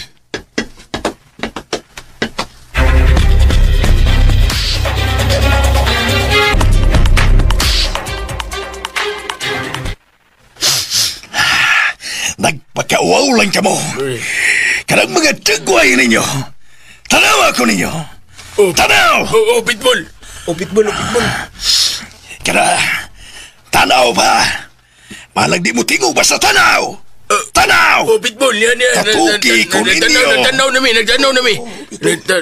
Nagpakauaw lang ka mo. Kanang mga tagway ninyo. Tanaw ako ninyo. Tanaw! Oo, pitbull. O, pitbull, pitbull. Kana, tanaw ba? Malag di mo tingog basta tanaw! Tanaw! O, pitbull, yan, yan. Katuki ko ninyo. Nagtanaw nami, nagtanaw nami.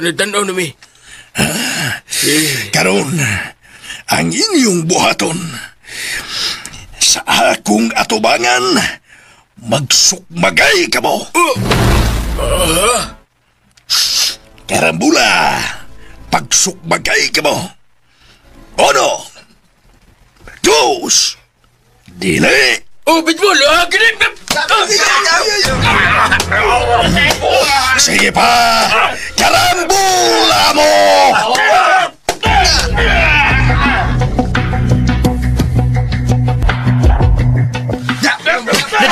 Nagtanaw nami. Karon, ang inyong buhaton sa akong atubangan, magsukmagay ka mo. Karambula, pagsukmagay ka mo. Uno, dos, dili. Oh, pitbull! Ah, ganun! Sige pa! Karambula mo!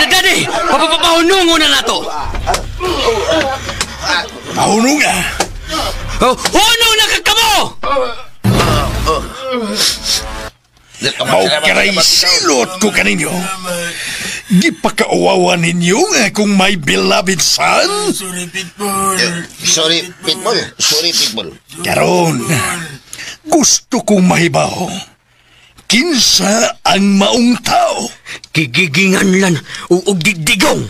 Daddy! Papapahunungo na nato! Pahununga? Hunong na ka kamo! Maukaray silot ko kaninyo. Gipakauwawa ninyo nga kung my beloved son. Sorry, Pitbull. Sorry, Pitbull. Sorry, Pitbull. Karon, gusto kong mahibaw. Kinsa ang maong tao? Gigigingan lan o digdigong.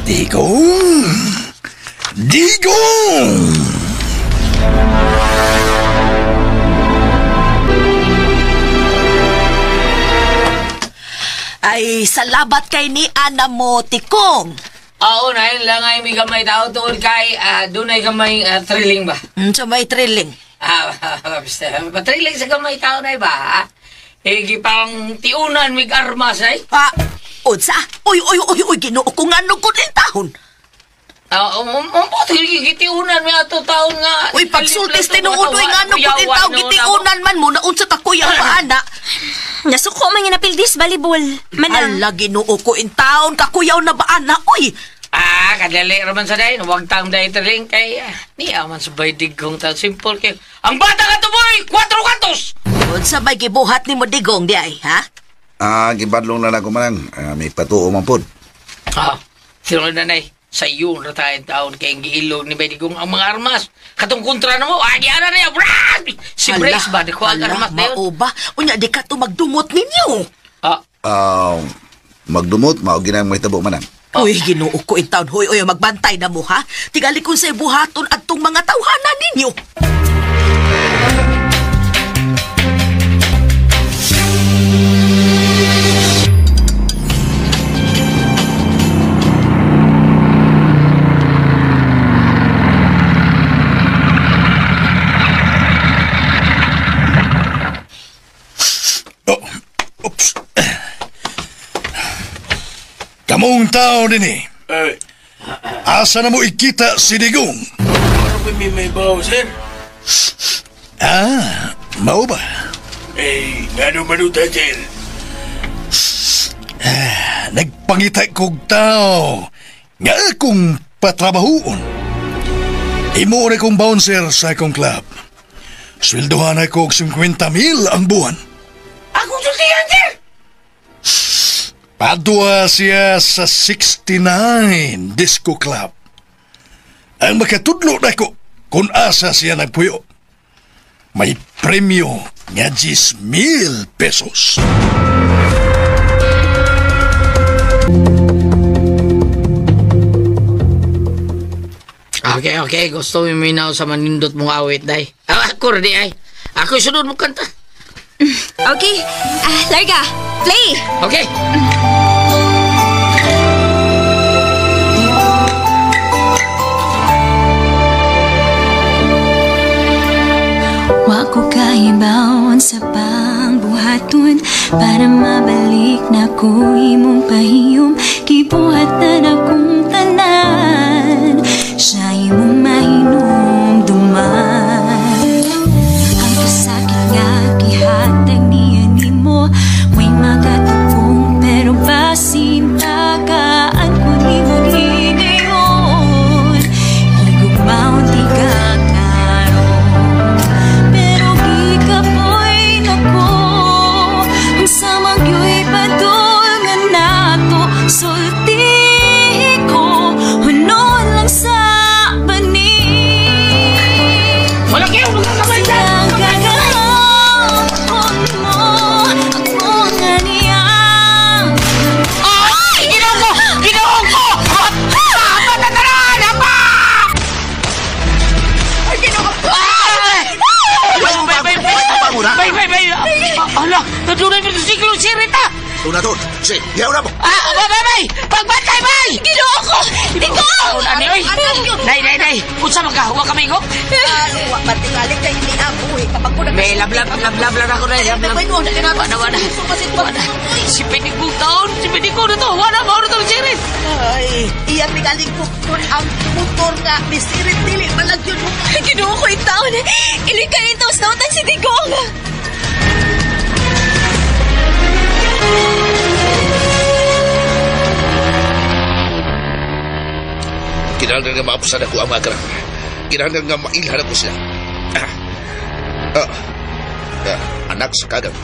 Digong! Digong! Ay, salamat kay ni Ana mo, Tikong. Oo, nahin lang ay may gamay tao tuod kay dunay gamay thrilling ba? So may thrilling. Thrilling sa gamay tao na ba? Ha? Higi pang tiunan mig armas ay. Ah, unsa? Uy, uy, uy, uy, Ginoo ko nga nung kunin tahon. Gitiunan mi ato taon nga. Uy, pagsultis tinuod uy nga nung kunin taon, gitiunan man mo na unsa ta kuya pa ana. Nasuko man nga napildis balibol. Manang. Ala, Ginoo ko in taon kakuyaw na ba ana? Uy. Ah, kadali raman sa dayon. Huwag taong dayon thrilling kay niya man sa baydig kong taon. Simple kay. Ang bata ka to boy, 4 kantos. Unsa may gibuhat nimo Digong di ay, ha? Ah, gibadlong na lang ko manang. May patuo man pod. Ah, sino na nay? Sa iyo na tayo taon kay giilog ni Baydigong ang mga armas. Katong kontra na mo, agi ana niya, brad! Si Brace ba, di ko ang armas na yun. Mao ba? Unya, di ka to magdumot ninyo. Ah, Magdumot, mao ginang mahitabo manang. Uy, Ginoo ko in town. Hoy, oy, magbantay na mo, ha? Tingali kung sa buhaton at tong mga tawhana ninyo. Oh, oops. Kamong tao din eh. Asa na mo ikita si Digong? Ano ba may bawo, sir? Ah, mao ba? Eh, ngano manuta, sir? Ah, nagpangita kog tao. Nga akong patrabahoon. Imo na kong bouncer sa akong club. Sweldohan ako og 50,000 ang buwan. Akong sultihan, sir! Padua siya sa 69 Disco Club. Ang makatudlo na ko kung asa siya nagpuyo. May premyo nga 10,000 pesos. Okay, okay. Gusto mo minaw sa manindot mong awit, day. Ako rin, ay. Ako sunod mo kanta. Okay. Larga, play! Okay. Wa ko kahibaon sa pangbuhaton para mabalik na ko imong pahiyom. Gibuhat na akong tanan sa imong mahinumduman. Ang kasakit nga gihatag niya nimo way makatupong, pero basin tagaan ko nimo higayon. Higugmaon di ka karon, pero gikapoy nako ang samang yo'y padul nga nato. Sulti ko hunon lang sa banig. Wala kayo magkakamay dyan! Ang gagahapon mo, ako nga niya. Ay! Ginoo ko! Ginoo ko! Patataran! Apa! Ay, Ginoo ko! Bay, bay, bay! Bay, bay, bay! Ala! Nadunay pa sa siklo si Rita! Tuna doon. Si, yaw na mo. Ah, bay, bay, bay! Pagbantay, bay! Ginoo ko! Digong! Ani, oy! Nay, nay, nay! Unsa man ka? Wa ka mingo? Wa man tingali kay niabuhi kapag ko May lablab, lablab lang ako na. Lablab. Wala, wala. Wala. Si Pinigo taon. Si Pinigo na to. Wala, mauro tong sirit. Ay, iya tingali ko ang motor nga misirit dili malag yun. Ginoo ko in town. Iloy kayo ito. Snowtan si Digong. Kinahanglan nga maapusan ako ang mga karang. Kinahanglan nga mailhan ako sila. Anak sa kagang.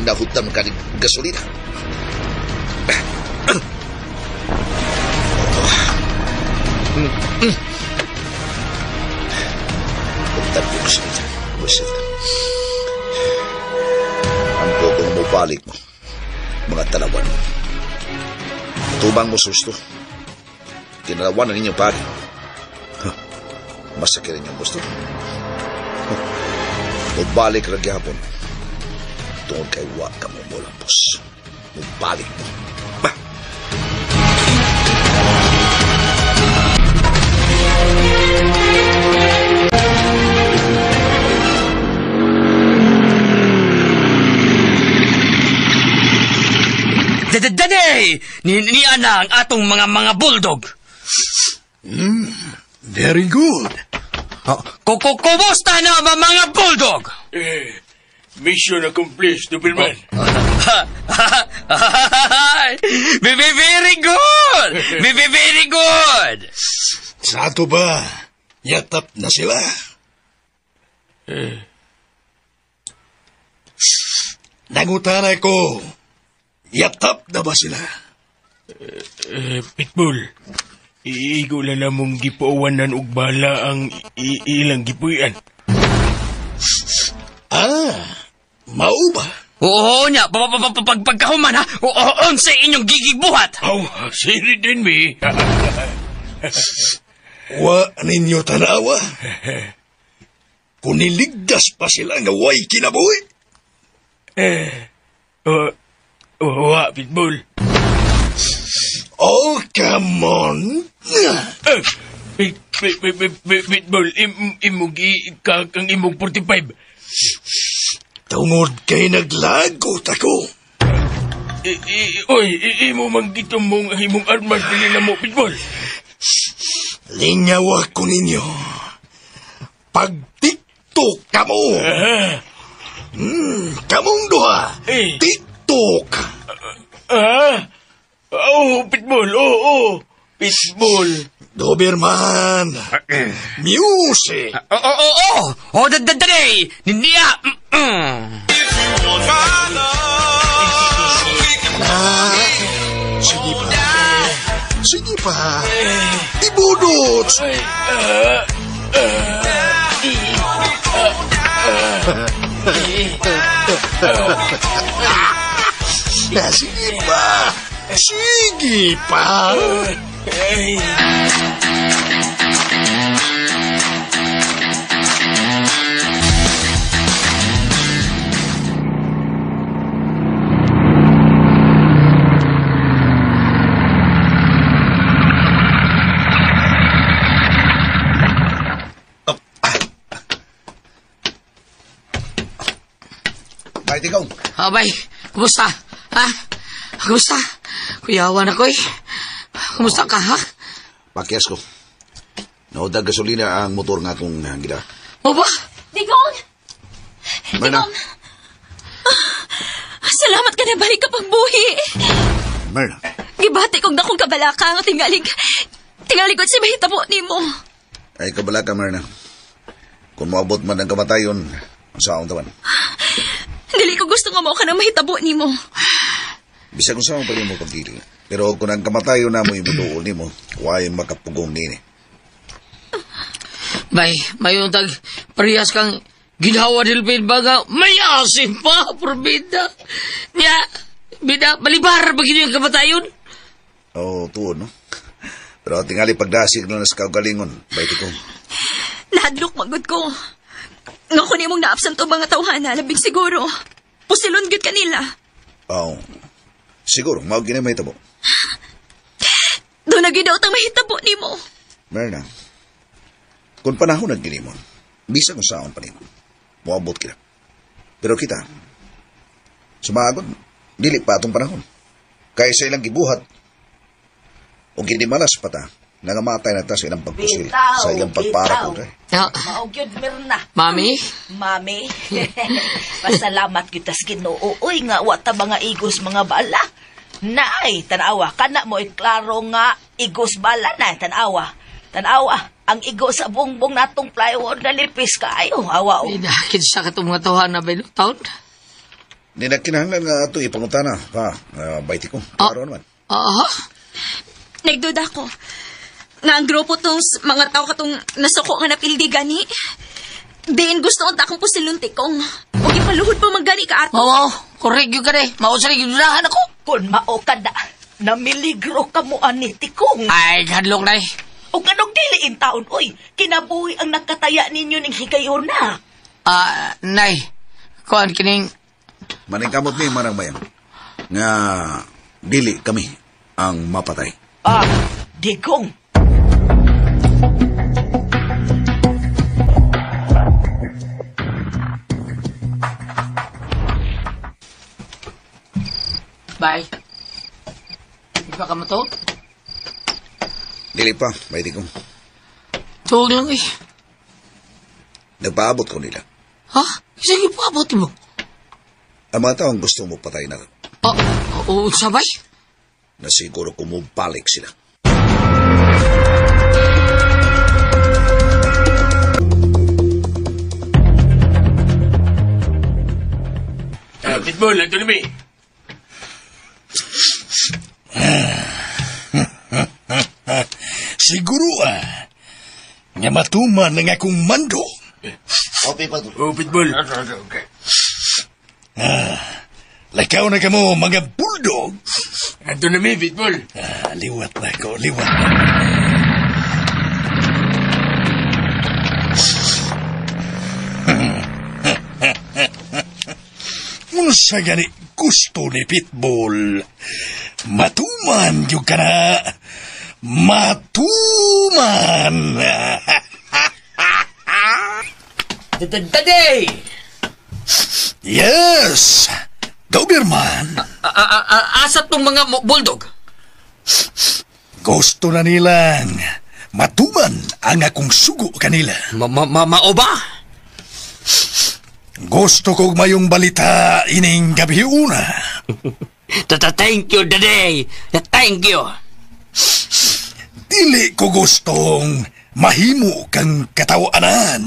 Nahutam ka ng gasolina. Hutam ko gasolina. Gasolina. Ang pokong mubalik mo. Mga talawan mo. Tubang mo susto. Kinalawan na ninyo pare. Huh. Masakit rin yung gusto. Huh. Mubalik ra gyapon. Tungod kay wa ka mo mulampos. Mubalik mo. Bah! Dadadade! Ni ana ang atong mga bulldog. Very good. Kumusta na mga bulldog? Mission accomplished, Doberman. Very good! Very good! Sa ato ba, yatap na sila? Nangutana ko, yatap na ba sila? Pitbull, iigo lang namong gipuawanan og bala ang ilang gipuy-an. Ah, mao ba? Oo nya, pagkahuman ha. Oo, sa inyong gigibuhat. Oh, siri din mi. Wa ninyo tanawa. Kung niligdas pa sila nga way kinabuhi. Wa, Pitbull. Oh, come on. Pitbull, imog ang imog 45. Tungod kay naglagot ako. Oy, imo man gitumong ang imong armas dili na mo, Pitbull. Lingaw ako ninyo. Pag-tiktok ka mo. Kamong duha. TikTok. Oh, Pitbull. Oh, Pitbull. Doberman. Music. Oo. Oh, dadadali. Niya. Sige pa. Sige pa. Ibudot. Sige pa. Sige pa. Bay, Tigong. Bay, kumusta? Ha? Kumusta? Kuyawan ako eh. Kumusta ka, ha? Pakyas ko. Naudag gasolina ang motor nga akong gida. O ba? Digong! Myrna. Digong! Salamat ka na balik ka pagbuhi. Myrna. Gibati kong dakong kabalaka ang tingalig. Tingalig si mahitabo nimo. Ay, kabalaka, Myrna. Kung moabot man ang kamatayon, ang saong tawan. Dili ko gusto nga mo ka nang mahitabo nimo. Bisa kung saan pa rin mo pagdili. Pero kung ang kamatayon na mo imutuol nimo, way makapugong nini. Bay, mayon tag parehas kang ginhawa dilpin ba nga may asim pa, probida. Nya, bida, balibar ba gini ang kamatayon? Oo, tuon, no? Pero tingali pagdasig na sa kaugalingon, bay ko. Nahadlok magod ko. Nga kung imong naabsent o mga tawhana, labing siguro. Pusilon gyud kanila. Oo. Siguro, mao gini mahitabo. Doon na gyud ang mahitabo nimo. Myrna, kung panahon ang ginimon, bisa kung saon pa nimo, moabot kita. Pero kita, sumagod, dili pa atong panahon. Kaya sa ilang gibuhat, o ginimalas pa ta, nangamatay na ta sa ilang pagpusil, sa ilang pagpara ko. Mao gyud Myrna. Mami? Mami. Pasalamat gyud tas Ginoo. Uy nga wa ta mga igos mga bala. Naay tan-awa kana mo klaro nga igos bala na tan-awa. Tan-awa ang igo sa bungbong natong plywood na nipis kaayo. Awa o. Kinsa ka tong mga tawhan na ba taon? Di na kinahanglan nga ato ipangutana pa, bayti ko. Klaro naman. Aha. Nagduda ko. Nga ang grupo tong mga tao katong nasuko nga napildi gani. Diin gusto ang takong pusilon tikong. O ipaluhod pa man gani ka ato. Oo, correct yun ka rin. Mao sa rin gidudahan ako. Kung mao ka na, namiligro ka mo ani tikong. Ay, hadlok na eh. O ganong diliin taon, oy. Kinabuhi ang nakataya ninyo ning higayon na. Nay, kuan kining... Maningkamot ni Manang Mayang. Nga, dili kami ang mapatay. Digong. Bye. Di pa ka matuog? Dili pa, may di ko. Tuog lang eh. Nagpaabot ko nila. Ha? Sige, paabot mo. Ang mga taong gusto mo patay na. Oo, sabay? Nasiguro kumubalik sila. Pitbull, ito nami. Siguro nga matuman ang akong mando. Okay, Pitbull. Oh, Pitbull. Okay. Lakaw na kamo mga bulldog. Ato na mi, Pitbull. Ah, liwat na ko, liwat na. Unsa gani gusto ni Pitbull? Matuman yung ka na. Matuman! Daddy! Yes! Doberman! Asa tong mga bulldog? Gusto na nilang matuman ang akong sugo kanila. Mao ba? Gusto kog mayong balita ining gabi una. Thank you, Daddy. Thank you. Dili ko gustong mahimo kang katawanan.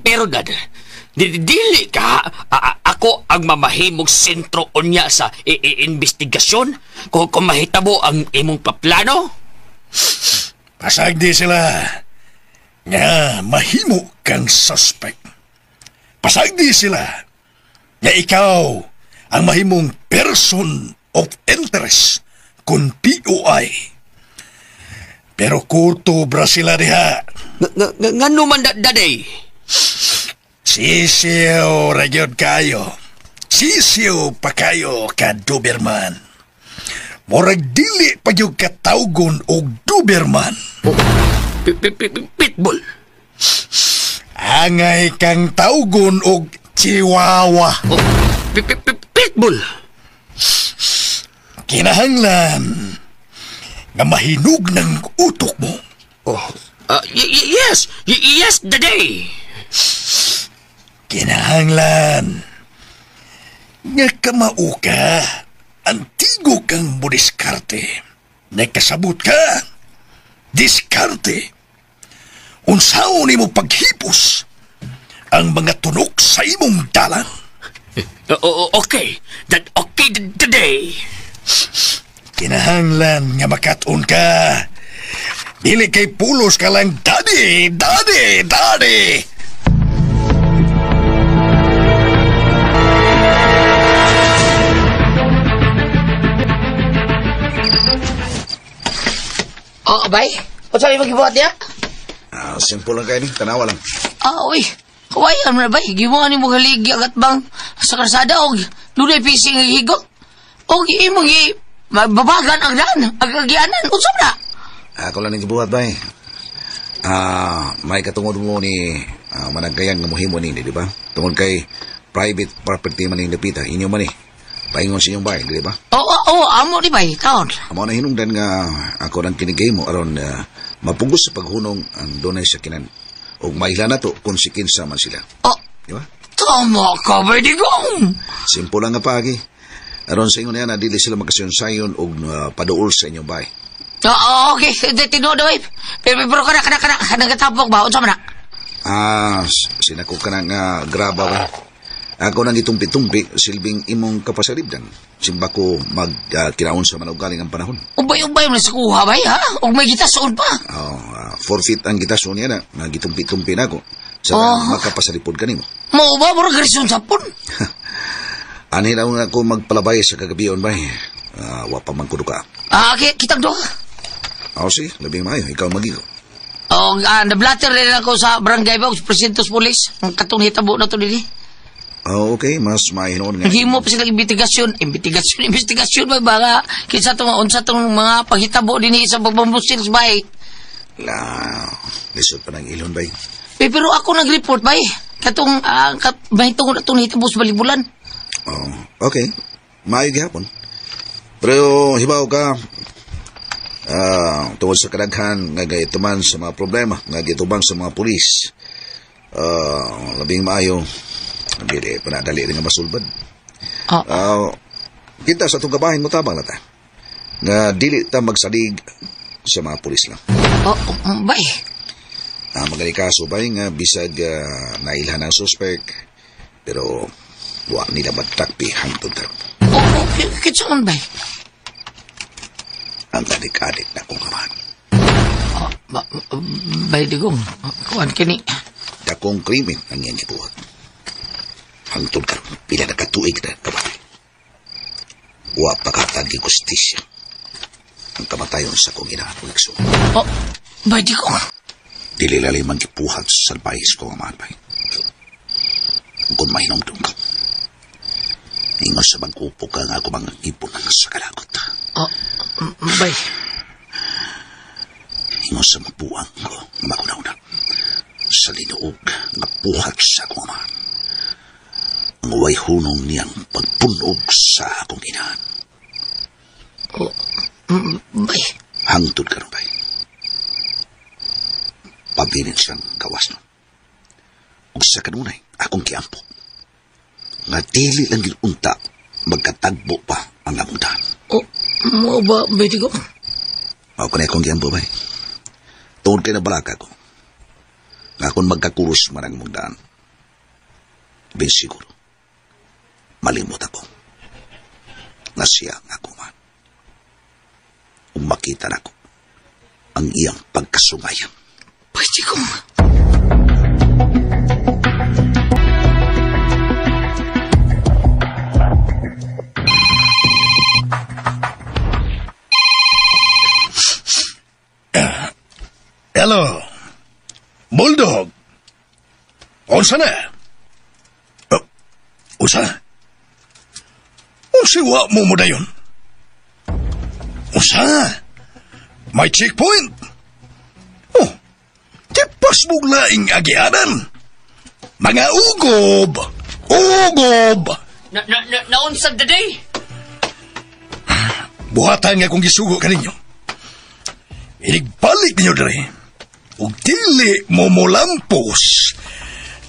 Pero, Dad, dili ka, ako ang mamahimog sentro unya sa investigasyon kung mahitabo ang imong paplano. Pasagdi sila nga mahimo kang suspect. Pasagdi sila nga ikaw ang mahimong person of interest kung POI. Pero kutob ra sila diha. Ngano man, Daddy? Sisiw ra gyud kayo. Sisiw pa kayo ka Doberman. Murag dili pa gyud ka tawgon og Doberman. Pitbull. Angay kang tawgon og Chihuahua. Pitbull. Kinahanglan nga mahinog ng utok mo. Oh, yes, yes, Daddy. Kinahanglan nga kamao ka, antigo kang mudiskarte. Nakasabot ka, diskarte. Unsaon nimo paghipos ang mga tunok sa imong dalan. Okay, that okay, Daddy. Kinahanglan nga makat-on ka. Dili kay pulos ka lang, Daddy, Daddy, Daddy. Oh, bay. Unsa may magibuhat niya? Simple lang kayo ni. Tanawa lang. Uy. Kawayan mo na, bay. Gimuha ni mo haligi agat bang sa karsada og dunay pising higot. Og imong mababagan ang daan, ang agianan. Unsa na? Ako lang ning gibuhat, bay. May katungod mo ni managayang nga mohimo nini, di ba? Tungod kay private property man ning dapita, inyo man ni. Paingon sa inyong bay, di ba? Oo, amo ni bay, taon. Amo na hinungdan nga ako nang kinigay mo aron mapugos sa paghunong ang dunay sa kinan. Og maila na to kung sikinsa man sila. Oh, di ba? Tama ka, bay, digong. Simple lang nga pagi. Aron sa ingon niya na dili sila magkasyon-sayon og paduol sa inyong bay. Okay. Tinuod na, babe. Pero kana, nagkatapok ba? Unsa man na? Sinako ka na nga graba ba? Ako nang gitumpi-tumpi, silbing imong kapasalibdan. Simba ko magkinaon sa manugaling ang panahon. Ubay-ubay mo na sa kuha, bay, ha? Og may gitason pa. Forfeit ang gitason niya na. Gitumpi-tumpi na ako. Sa makapasalipod ka nimo. Mao ba? Murag garison sapon. Anhin na ako magpalabay sa kagabion, bay. Wa pa man kuno ka. Okay, kitang doha. Sige, labing maayo. Ikaw magigo. Nablatter rin ako sa barangay ba, sa presintos police. Ang katong hitabo na to dinhi. Okay, mas mahinoon nga. Himo pa sila investigasyon, ba baka kinsa tong unsa tong mga paghitabo dinhi sa pagbambusil sa bay. La, lisod pa ng ilon, bay. Pero ako nag-report, bay. Katong mahitungod atong hitabo sa balibulan. Okay. Maayo gihapon. Pero hibaw ka, tungod sa kadaghan nga gaituman sa mga problema, nga gitubang sa mga pulis, labing maayo, dili panadali rin nga masulbad. Kita sa itong kabahin mo tabang na ta. Nga dili ta magsalig sa mga pulis lang. Bay. Magaling kaso bay nga bisag nailhan ang suspect, pero wa nila matakpi hangtod karon. Kinsa man bay? Ang adik-adik na kong kaman. Bay digong, kuan kini. Dakong krimen ang iyang gibuhat. Hangtod karon pila na katuig na kabatay. Wa pakatagi gustisya ang kamatayon sa kong ina at igsoon. Oh, bay di ko. Dili lali man gipuhat sa salbayis ko nga bay. Kung mahinomdum ka, ingon sa bangkupo ka nga ako mga ipon ang sa kalagot. Oh, bay. Ingon sa mabuang ko nga makunauna sa linuog nga buhat sa akong amahan. Ang way hunong niyang pagpunog sa akong inahan. Oh, bay. Hangtod ka ron, bay. Pabilin siyang gawas nun. Ug sa kanunay, akong kiampo. Nga dili lang unta magkatagbo pa ang among daan. Oh, mo ba, bay di ko? Mao ko na akong giampo, bay. Tungod kay nabalaka ko. Nga kung magkakuros man ang mong daan, bin siguro, malimot ako. Nga siya ang ako man. Ug makita na ko ang iyang pagkasungayan. Bay di ko. Hello. Bulldog. Unsa na? Unsa? Unsa wa mo mo dayon? Unsa? May checkpoint. Oh, tipas mong laing agianan. Mga ugob. Ugob. Naunsa day? Buhatan nga kung gisugo kaninyo. Inigbalik ninyo dere. Ug dili mo molampos.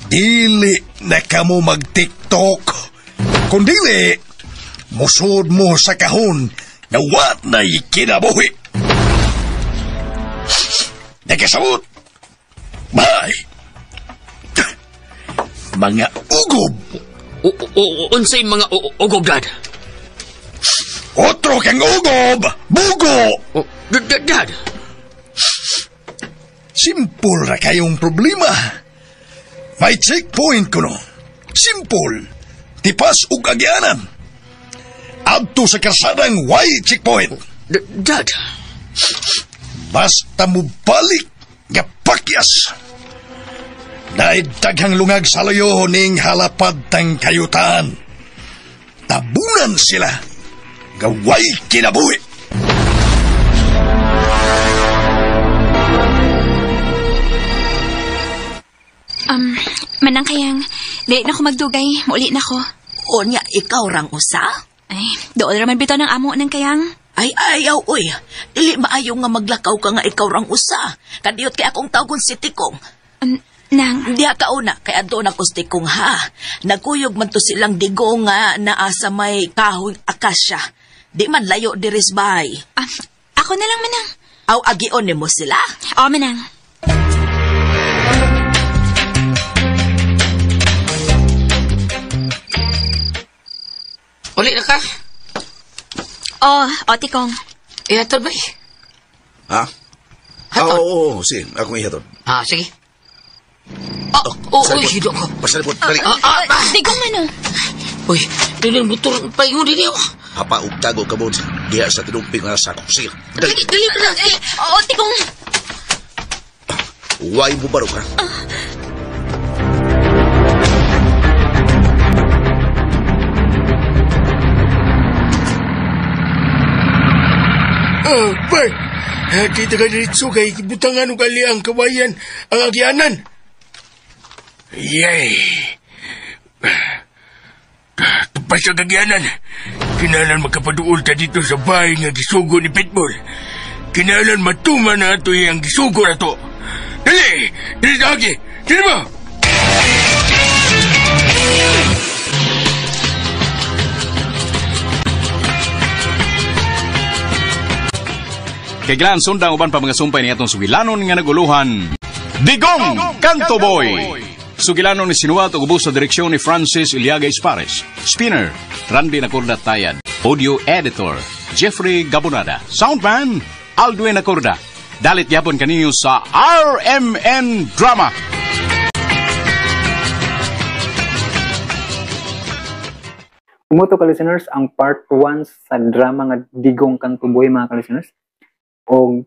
Dili na kamo mag-TikTok. Kung dili, musod mo sa kahon na wat na ikinabuhi. Nakasabot. Bye! Mga ugob! Unsay mga ugob, Dad? Otro kang ugob! Bugo! Dad! Simple ra kayong problema. May checkpoint ko no. Simple. Tipas ug agyanan. Adto sa kalsadang way checkpoint. Dad! Basta mo balik nga pakyas. Dahil daghang lungag sa layo ning halapad tang kayutan. Tabunan sila. Gaway kinabuhi. Manang kayang, dili na ko magdugay, mauli na ko. O niya, ikaw rang usa? Ay, dool raman bitaw ng amo ng kayang. Ay, ayaw, uy. Dili maayo nga maglakaw ka nga ikaw rang usa. Kadiyot kay akong tawgon si Tikong. Nang? Diha ka una, kay adto na ko si Tikong, ha. Nagkuyog man to silang digo nga naa sa may kahoy akasya. Di man layo diris bay. Ako na lang, manang. Aw, agion nimo sila? Oo, manang. Uli na ka? Oh, Tikong. Ihatod ba? Ha? Hatod? Oo, sige. Akong ihatod. Ah, sige. Uy, hido ko. Pasalipot, dali. Digong ano? Uy, dili motor, paingon din ako. Hapaog tago ka mo. Diha sa tinumping nga sako. Sige, dali. Dali ka na. Oo, Tikong. Huwag mo baro ka. Bay, kita ka dito kay butangan o kali ang kawayan ang agyanan. Yay! Tupas ang agyanan. Kinalan magkapaduol ta dito sa bahay nga gisugo ni Pitbull. Kinalan matuma na ato ang gisugo na to. Dali! Dali sa agi! Dali ba? Kay Glan, sundang uban pa mga sumpay ni atong sugilanon nga naguluhan. Digong Kanto Boy! Sugilanon ni sinuwat ug ubos sa direksyon ni Francis Iliaga Espares. Spinner, Randy Nacorda Tayad. Audio Editor, Jeffrey Gabonada. Soundman, Aldwin Nacorda. Dalit yapon kaninyo sa RMN Drama. Mao to, ka-listeners, ang part 1 sa drama nga Digong Kantuboy, mga ka-listeners. O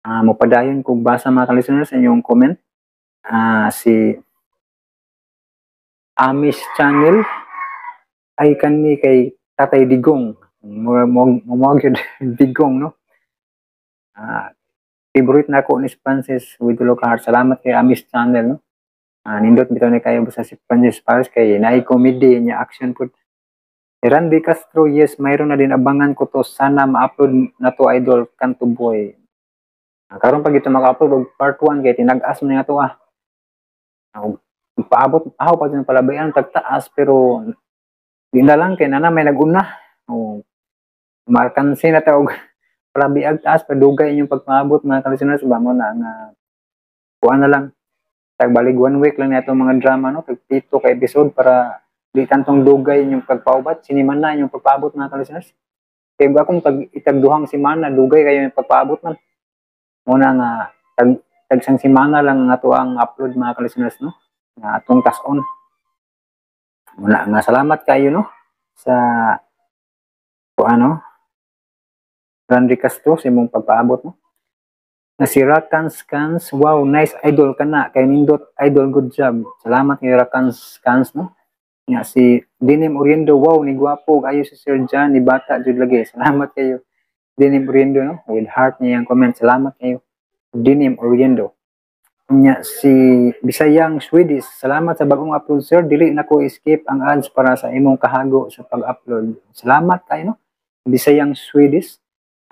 mopadayon kog basa, mga ka-listeners, sa inyong comment. Si Amish Channel ay kani kay Tatay Digong. Mo mo mo gyud Digong, no. Favorite na ako ni Francis with tulo ka heart. Salamat kay Amish Channel, no. Nindot bitaw ni kayo basta si Francis Pares kay naay comedy niya, action pud. Si Randy Castro, yes, mayroon na din, abangan ko to. Sana ma-upload na to, idol Kanto Boy. Karon pag ito maka-upload og part 1 kay tinag-as man nga to ah. Paabot aho pa din palabayan tagtaas, pero di na lang kay nana may naguna. Oh, makansi na ta og palabiag taas, padugay inyong pagpaabot, mga ka-listeners ba. Mo na nga kuan na lang, tagbalig one week lang na mga drama, no, tag 7 ka episode para di tantong dugay inyong pagpaubat, sinimana inyong pagpaabot, mga ka-listeners, kay ba kung tag itagduhang semana, dugay kayo yung pagpaabot man. Muna nga tag tagsang semana lang nga ato ang upload, mga ka-listeners, no, nga atong task-on. Muna nga salamat kayo, no, sa kuan, ano, Randy Castro, sa imong pagpaabot, no. Na si Rakans Cans, wow, nice idol ka na kay nindot idol, good job. Salamat kay Rakans Cans, no. Nga si Dinim Oriendo, wow, ni gwapo ayo si Sir John, ni bata jud lagi. Salamat kayo, Dinim Oriendo, no, with heart niyang comment. Salamat kayo, Dinim Oriendo. Nya si Bisayang Swedish, salamat sa bagong upload, sir. Dili na ko skip ang ads para sa imong kahago sa pag-upload. Salamat kayo, no. Bisayang Swedish.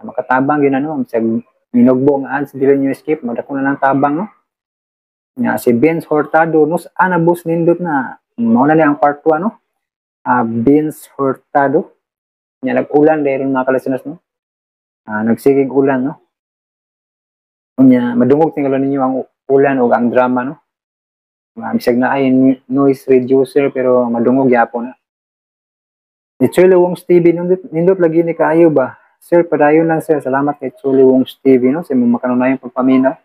Makatabang yun, ano, sa minugbo ang ads, dili niyo skip, madako na ng tabang, no. Nya si Vince Hurtado, nus ana boss, nindot na. Mao na niya ang part 2, no. Vince Hurtado. Nya nag-ulan dahil, mga ka-listeners, no. Nagsigig ulan, no. Unya madungog tingalo ninyo ang ulan o ang drama, no. Bisag na ay noise reducer pero madungog gyapon na. Ni Cholo Wongs TV, nindot, nindot lagi ni kaayo ba? Sir, padayon lang, sir. Salamat kay Cholo Wongs TV, no, sa imong makanunayong pagpaminaw.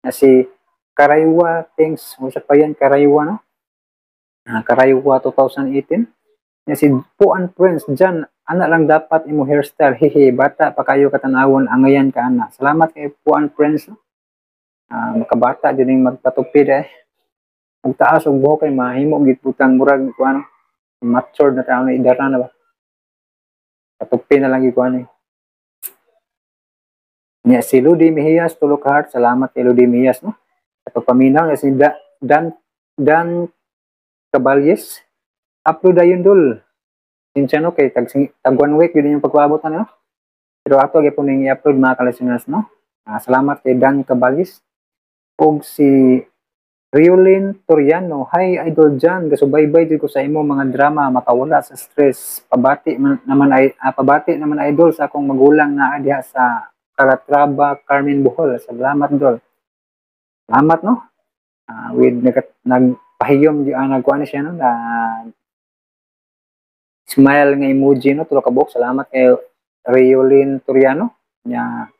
Na si Karaywa, thanks. Unsa pa yan, Karaywa, no? Karaywa 2018. Na si Puan Prince, Jan, ana lang dapat imo hairstyle. Hehe, bata pa kayo katanawon, angayan ka ana. Salamat kay Puan Prince, no? Makabata jud ning magpatupid eh. Magtaas og buhok kay mahimo gid putang murag kuan, matured na tao na idara na ba. Patupi na lang gid kuan eh. Nya si Ludi Mejias, tulo ka heart. Salamat kay Ludi Mejias, no. Sa pagpaminaw. Nya si Dan Dan Caballes, upload ayon dol. Sinsya, no, kay tag one week yun yung pagpaabot na, no. Pero ato gyapon ning i-upload, mga ka-listeners, no. Salamat kay Dan Caballes. Og si Riolin Toriano, hi Idol John, gasubaybay jud ko sa imo mga drama, makawala sa stress. Pabati man, naman ay pabati naman idol sa akong magulang na diha sa Calatrava, Carmen, Bohol. Salamat, dol. Salamat, no. With nag nagpahiyom nagkuan ni siya, no, na smile nga emoji, no, tulo ka buok. Salamat kay Riolin Toriano. Nya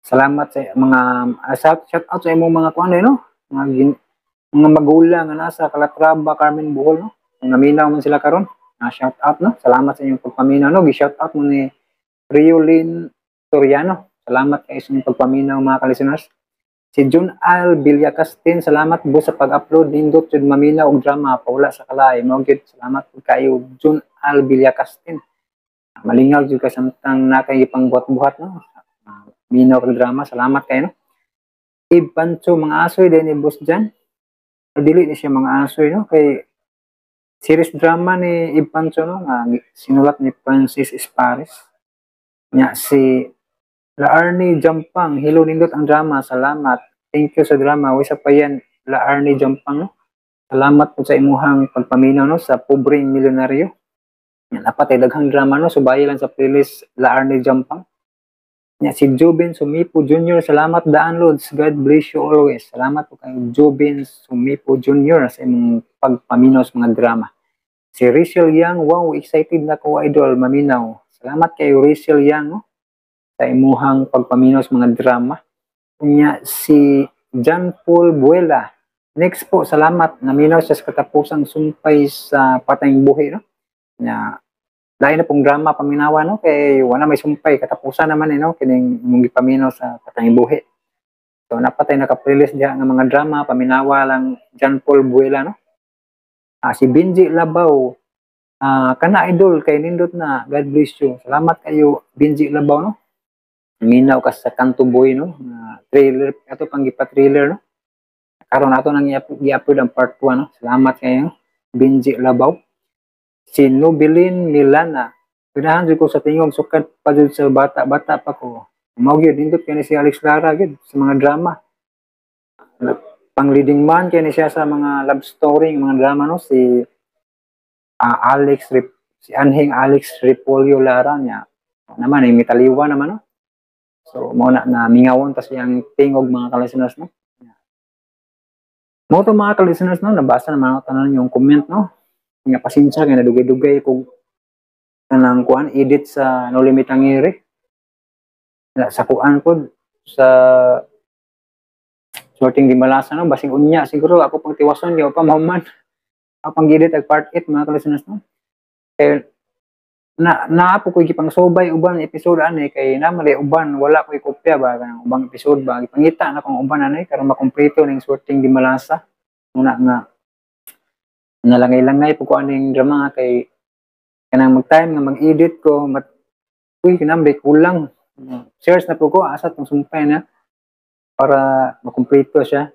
salamat sa mga shout out sa imong mga kuan no, mga magulang nga nasa Calatrava, Carmen, Bohol, no. Kung naminaw man sila karon, shout out, no. Salamat sa inyong pagpaminaw, no. Gi-shout out mo ni Riolin Toriano. Salamat kay sa inyong pagpaminaw, mga ka-listeners. Si Jun Al Villacastin, salamat boss sa pag-upload, nindot jud maminaw og drama, paula sa kalay. Mao gyud, salamat pud kayo, Jun Al Villacastin. Malingaw jud ka samtang na kay pangbuhat-buhat, no. Minaw kag drama, salamat kayo, no. Ib Pancho, mga asoy din ni boss Jan. Dili ni siya mga asoy, no, kay series drama ni Ib Pancho, no, nga sinulat ni Francis Espares. Nya si La Arnie Jampang, hello, nindot ang drama, salamat. Thank you sa drama. Wisa pa yan, La Arnie Jampang, no. Salamat po sa imuhang pagpaminaw, no, sa Pobreng Milyonaryo. Yan, dapat ay daghang drama, no, subayi lang sa playlist, La Arnie Jampang. Nya si Jubin Sumipo Jr., salamat downloads. God bless you always. Salamat po kay Jubin Sumipo Jr. sa imong pagpaminaw sa mga drama. Si Rachel Yang, wow, excited na ko idol, maminaw. Salamat kay Rachel Yang, no, sa imuhang pagpaminaw sa mga drama. Nya si John Paul Buela. Next po, salamat. Naminaw siya sa katapusang sumpay sa patayng buhi, no? Nya Lain na pong drama paminawa, no, kay wala may sumpay, katapusan naman eh, no, kining imong gipaminaw sa katang buhi. So napatay naka-playlist diha nga mga drama paminawa lang John Paul Buela, no. Si Benji Labaw, kana idol kay nindot na, God bless you. Salamat kayo, Benji Labaw, no. Minaw ka sa Kanto Boy, no, na trailer ato pang gipa-trailer, no. Karon ato nang i-upload ang part 2, no. Salamat kayo, Benji Labaw. Si Nobilin Milana, ganahan jud ko sa tingog sukad pa jud sa bata-bata pa ko. Mao gyud nindot kay ni si Alex Lara gyud sa mga drama. Pang leading man kay ni siya sa mga love story, mga drama, no, si Alex Rip, si Anhing Alex Repolyo Lara niya. Naman ay mitaliwa naman, no. So mao na na mingawon ta siyang tingog, mga ka-listeners, no. Mao to, mga ka-listeners, no, nabasa naman ako tanan yung comment, no. Nga pasensya kay nadugay-dugay kog kanang kuan edit sa No Limit Tangere. Na, sa kuan pod sa Sorting di Malasa, no, basing unya siguro ako pang tiwason di pa mahuman. Ako pang edit ag part 8, mga ka-listeners, no. Kay na naapo ko gipang subay uban episode ani kay na mali uban wala ko kopya ba kanang ubang episode ba, gipangita na kong uban ani karon makumpleto ning Sorting di Malasa. Una nga nalangay-langay po ko aning drama kay kanang mag-time nga mag-edit ko mat uy kinambi kulang, search na po ko asa tong sumpay na para makumpleto siya,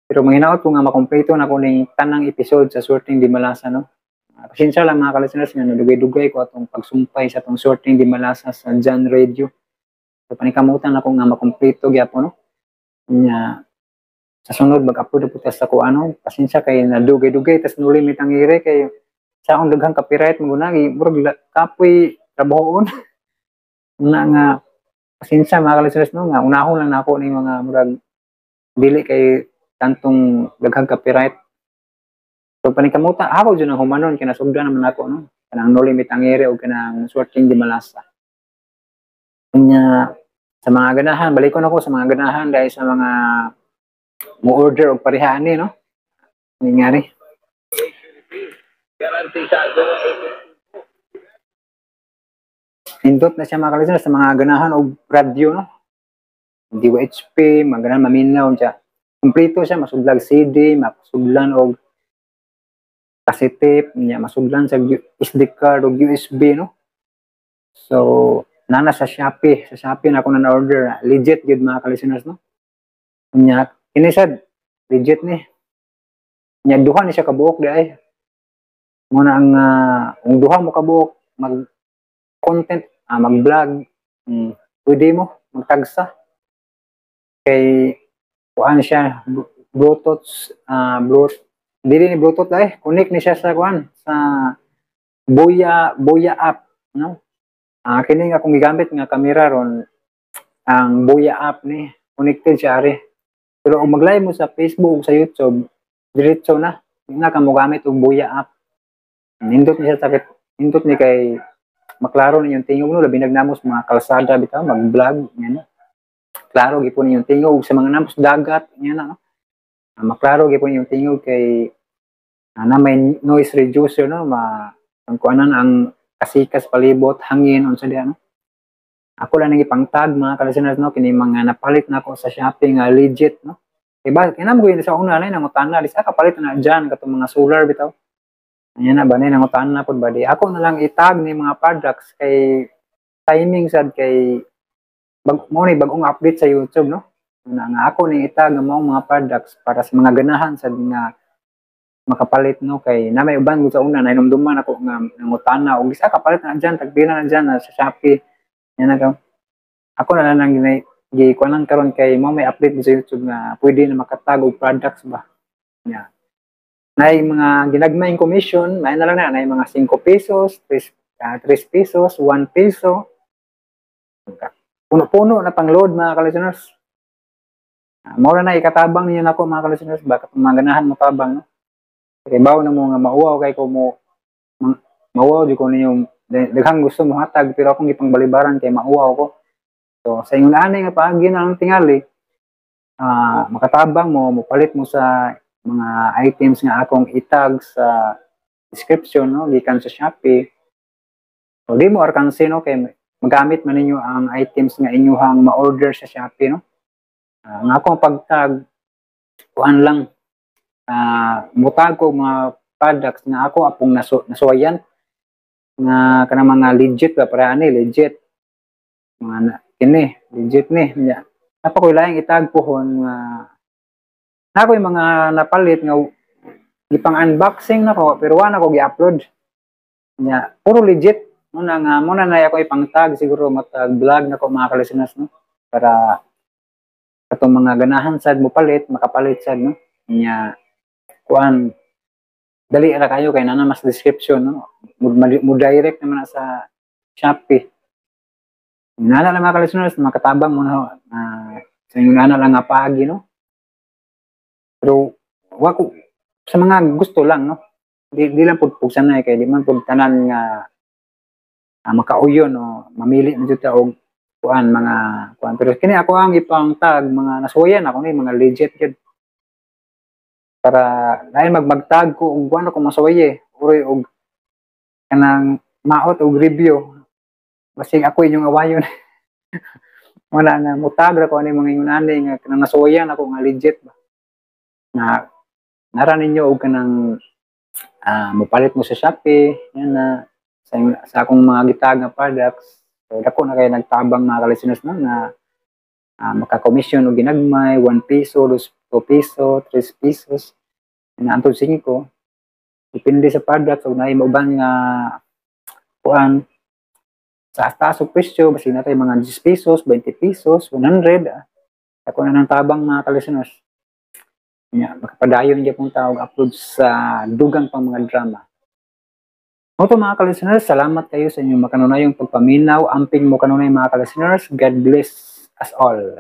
pero manghinaot ko nga makumpleto na ko ning tanang episode sa Sorting di Malasa, no. Pasensya lang, mga ka-listeners, nga nadugay-dugay ko atong pagsumpay sa atong Sorting di Malasa sa John Radio. So panikamutan ako nga makumpleto gyapon, no. Nya sa sunod mag-upload po ta sa ko ano, pasensya kay nadugay-dugay tas No Limit Tangere kay sa akong daghang copyright mo na murag kapoy trabahoon na nga pasensya, mga ka-listeners, no, nga unahon lang nako ning mga murag dili kay tantong daghang copyright. So panikamuta ako jud ang humanon kay nasugdan naman ako, no, kanang No Limit Tangere o kanang Sorting di Malasa. Nya sa mga ganahan, balikon ako sa mga ganahan dahil sa mga mo order og pareha ani, no. Nangyari nindot na siya, mga ka-listeners, sa mga ganahan og radyo, no, DWHP, mga ganahan maminaw siya. Kumpleto siya, masuglag CD, masuglan og cassette tape niya, masuglan sa SD card og USB, no. So nana sa Shopee, sa Shopee na ako na order, legit gyud, mga ka-listeners, no. Nya kini sad legit ni. Nya duha ni siya kabuok di ay. Mo na ang kung duha mo kabuok mag content, mag-vlog, pwede mo magtagsa. Kay kuan siya Bluetooth, Bluetooth dili ni Bluetooth ay connect ni siya sa kuan sa Boya Boya app, no. Kini nga akong gigamit nga kamera ron ang Boya app ni, connected siya ari. Pero kung mag-live mo sa Facebook o sa YouTube, diretso na. Hindi na ka mo gamit og Boya app. Nindot ni siya sakit. Nindot ni kay maklaro ninyong tingog, no, labi nagnamos mga kalsada bitaw mag-vlog yan na. Klaro gyud ninyong tingog sa mga namos dagat yan na, no. Maklaro gyud ninyong tingog kay na may noise reducer, no, ma ang kuanan ang kasikas palibot, hangin, unsa diha, no. Ako lang nang ipangtag, mga ka-listeners, no, kini mga napalit na ako sa Shopee nga legit, no. Diba, kinam ko yun sa una na nangutana, di sa kapalit na dyan katong mga solar bitaw. Ayan na ba na nangutana pod ba di. Ako na lang itag ni mga products kay timing sad kay bag mo ni bagong update sa YouTube, no. Na nga ako ni itag ang mga products para sa mga ganahan sad nga makapalit, no, kay na may uban sa una na hinumduman ako nga nangutana og isa kapalit na dyan tagpila na dyan na sa Shopee. Yan na ka. Ako na lang ginay gikuanan karon kay mo may update sa YouTube nga pwede na makatag og products ba. Yeah. Nay mga ginagmayng commission, may na lang na nay mga 5 pesos, 3, 3 pesos, 1 peso. Puno-puno na pang load, mga ka-listeners. Mao na ikatabang ninyo nako, mga ka-listeners, baka mga ganahan mo tabang, no. Kay bawo na mo nga mauwaw kay ko mo mauwaw di ko ninyo daghang gusto mo hatag pero akong gipangbalibaran kay mauwaw ko. So sa ingon ani nga paagi na lang tingali, makatabang mo, mopalit mo sa mga items nga akong itag sa description, no, gikan sa Shopee. So, di mo arkansi, no, kay magamit man ninyo ang items nga inyuhang ma-order sa Shopee, no. Nga akong pagtag kuan lang, mutag ko mga products nga ako apong nasuwayan nga kanang mga legit ba, para ani legit mga na, kini legit ni nya napa koy laing itag pohon nga na ako'y mga napalit nga gipang unboxing nako pero wa na ko gi-upload nya puro legit muna nga muna na ako ipang tag. Siguro matag vlog nako, mga kalisteners, no, para atong mga ganahan sad mo palit, makapalit sad, no. Nya kuan, dali ra kayo kay nana mas description, no, mo direct naman na sa Shopee. Nana lang, mga kalisteners, makatabang mo na sa inyong nana lang nga paagi, no. Pero wa ko sa mga gusto lang, no, di lang pud pugsanay kay di man pud tanan nga makauyon no, mamili na jud ta og kuan, mga kuan. Pero kini ako ang ipang tag, mga nasuwayan ako ni mga legit jud para lain magmagtag ko og kuan ako masuwaye uroy og kanang maot og review, basig ako inyong awayon. Wala nga mutag ra ko ani mga ingon ani nga kanang nasuwayan ako nga legit ba na nara ninyo og kanang mopalit mo sa Shopee yan na sa akong mga gitag nga products. So dako na kay nagtabang, mga ka-listeners, no, na maka-commission og ginagmay 1 piso, 2 piso, 3 pesos na antod 5, depende sa products. Og naay mauban nga kuan sa taas og presyo, basi natay mga 10 pesos, 20 pesos, 100. Ako na ng tabang, mga ka-listeners. Nya makapadayon gyapon ta og upload sa dugang pang mga drama. Mao to, mga ka-listeners, salamat kayo sa inyong makanunayong pagpaminaw. Amping mo kanunay, mga ka-listeners. God bless us all.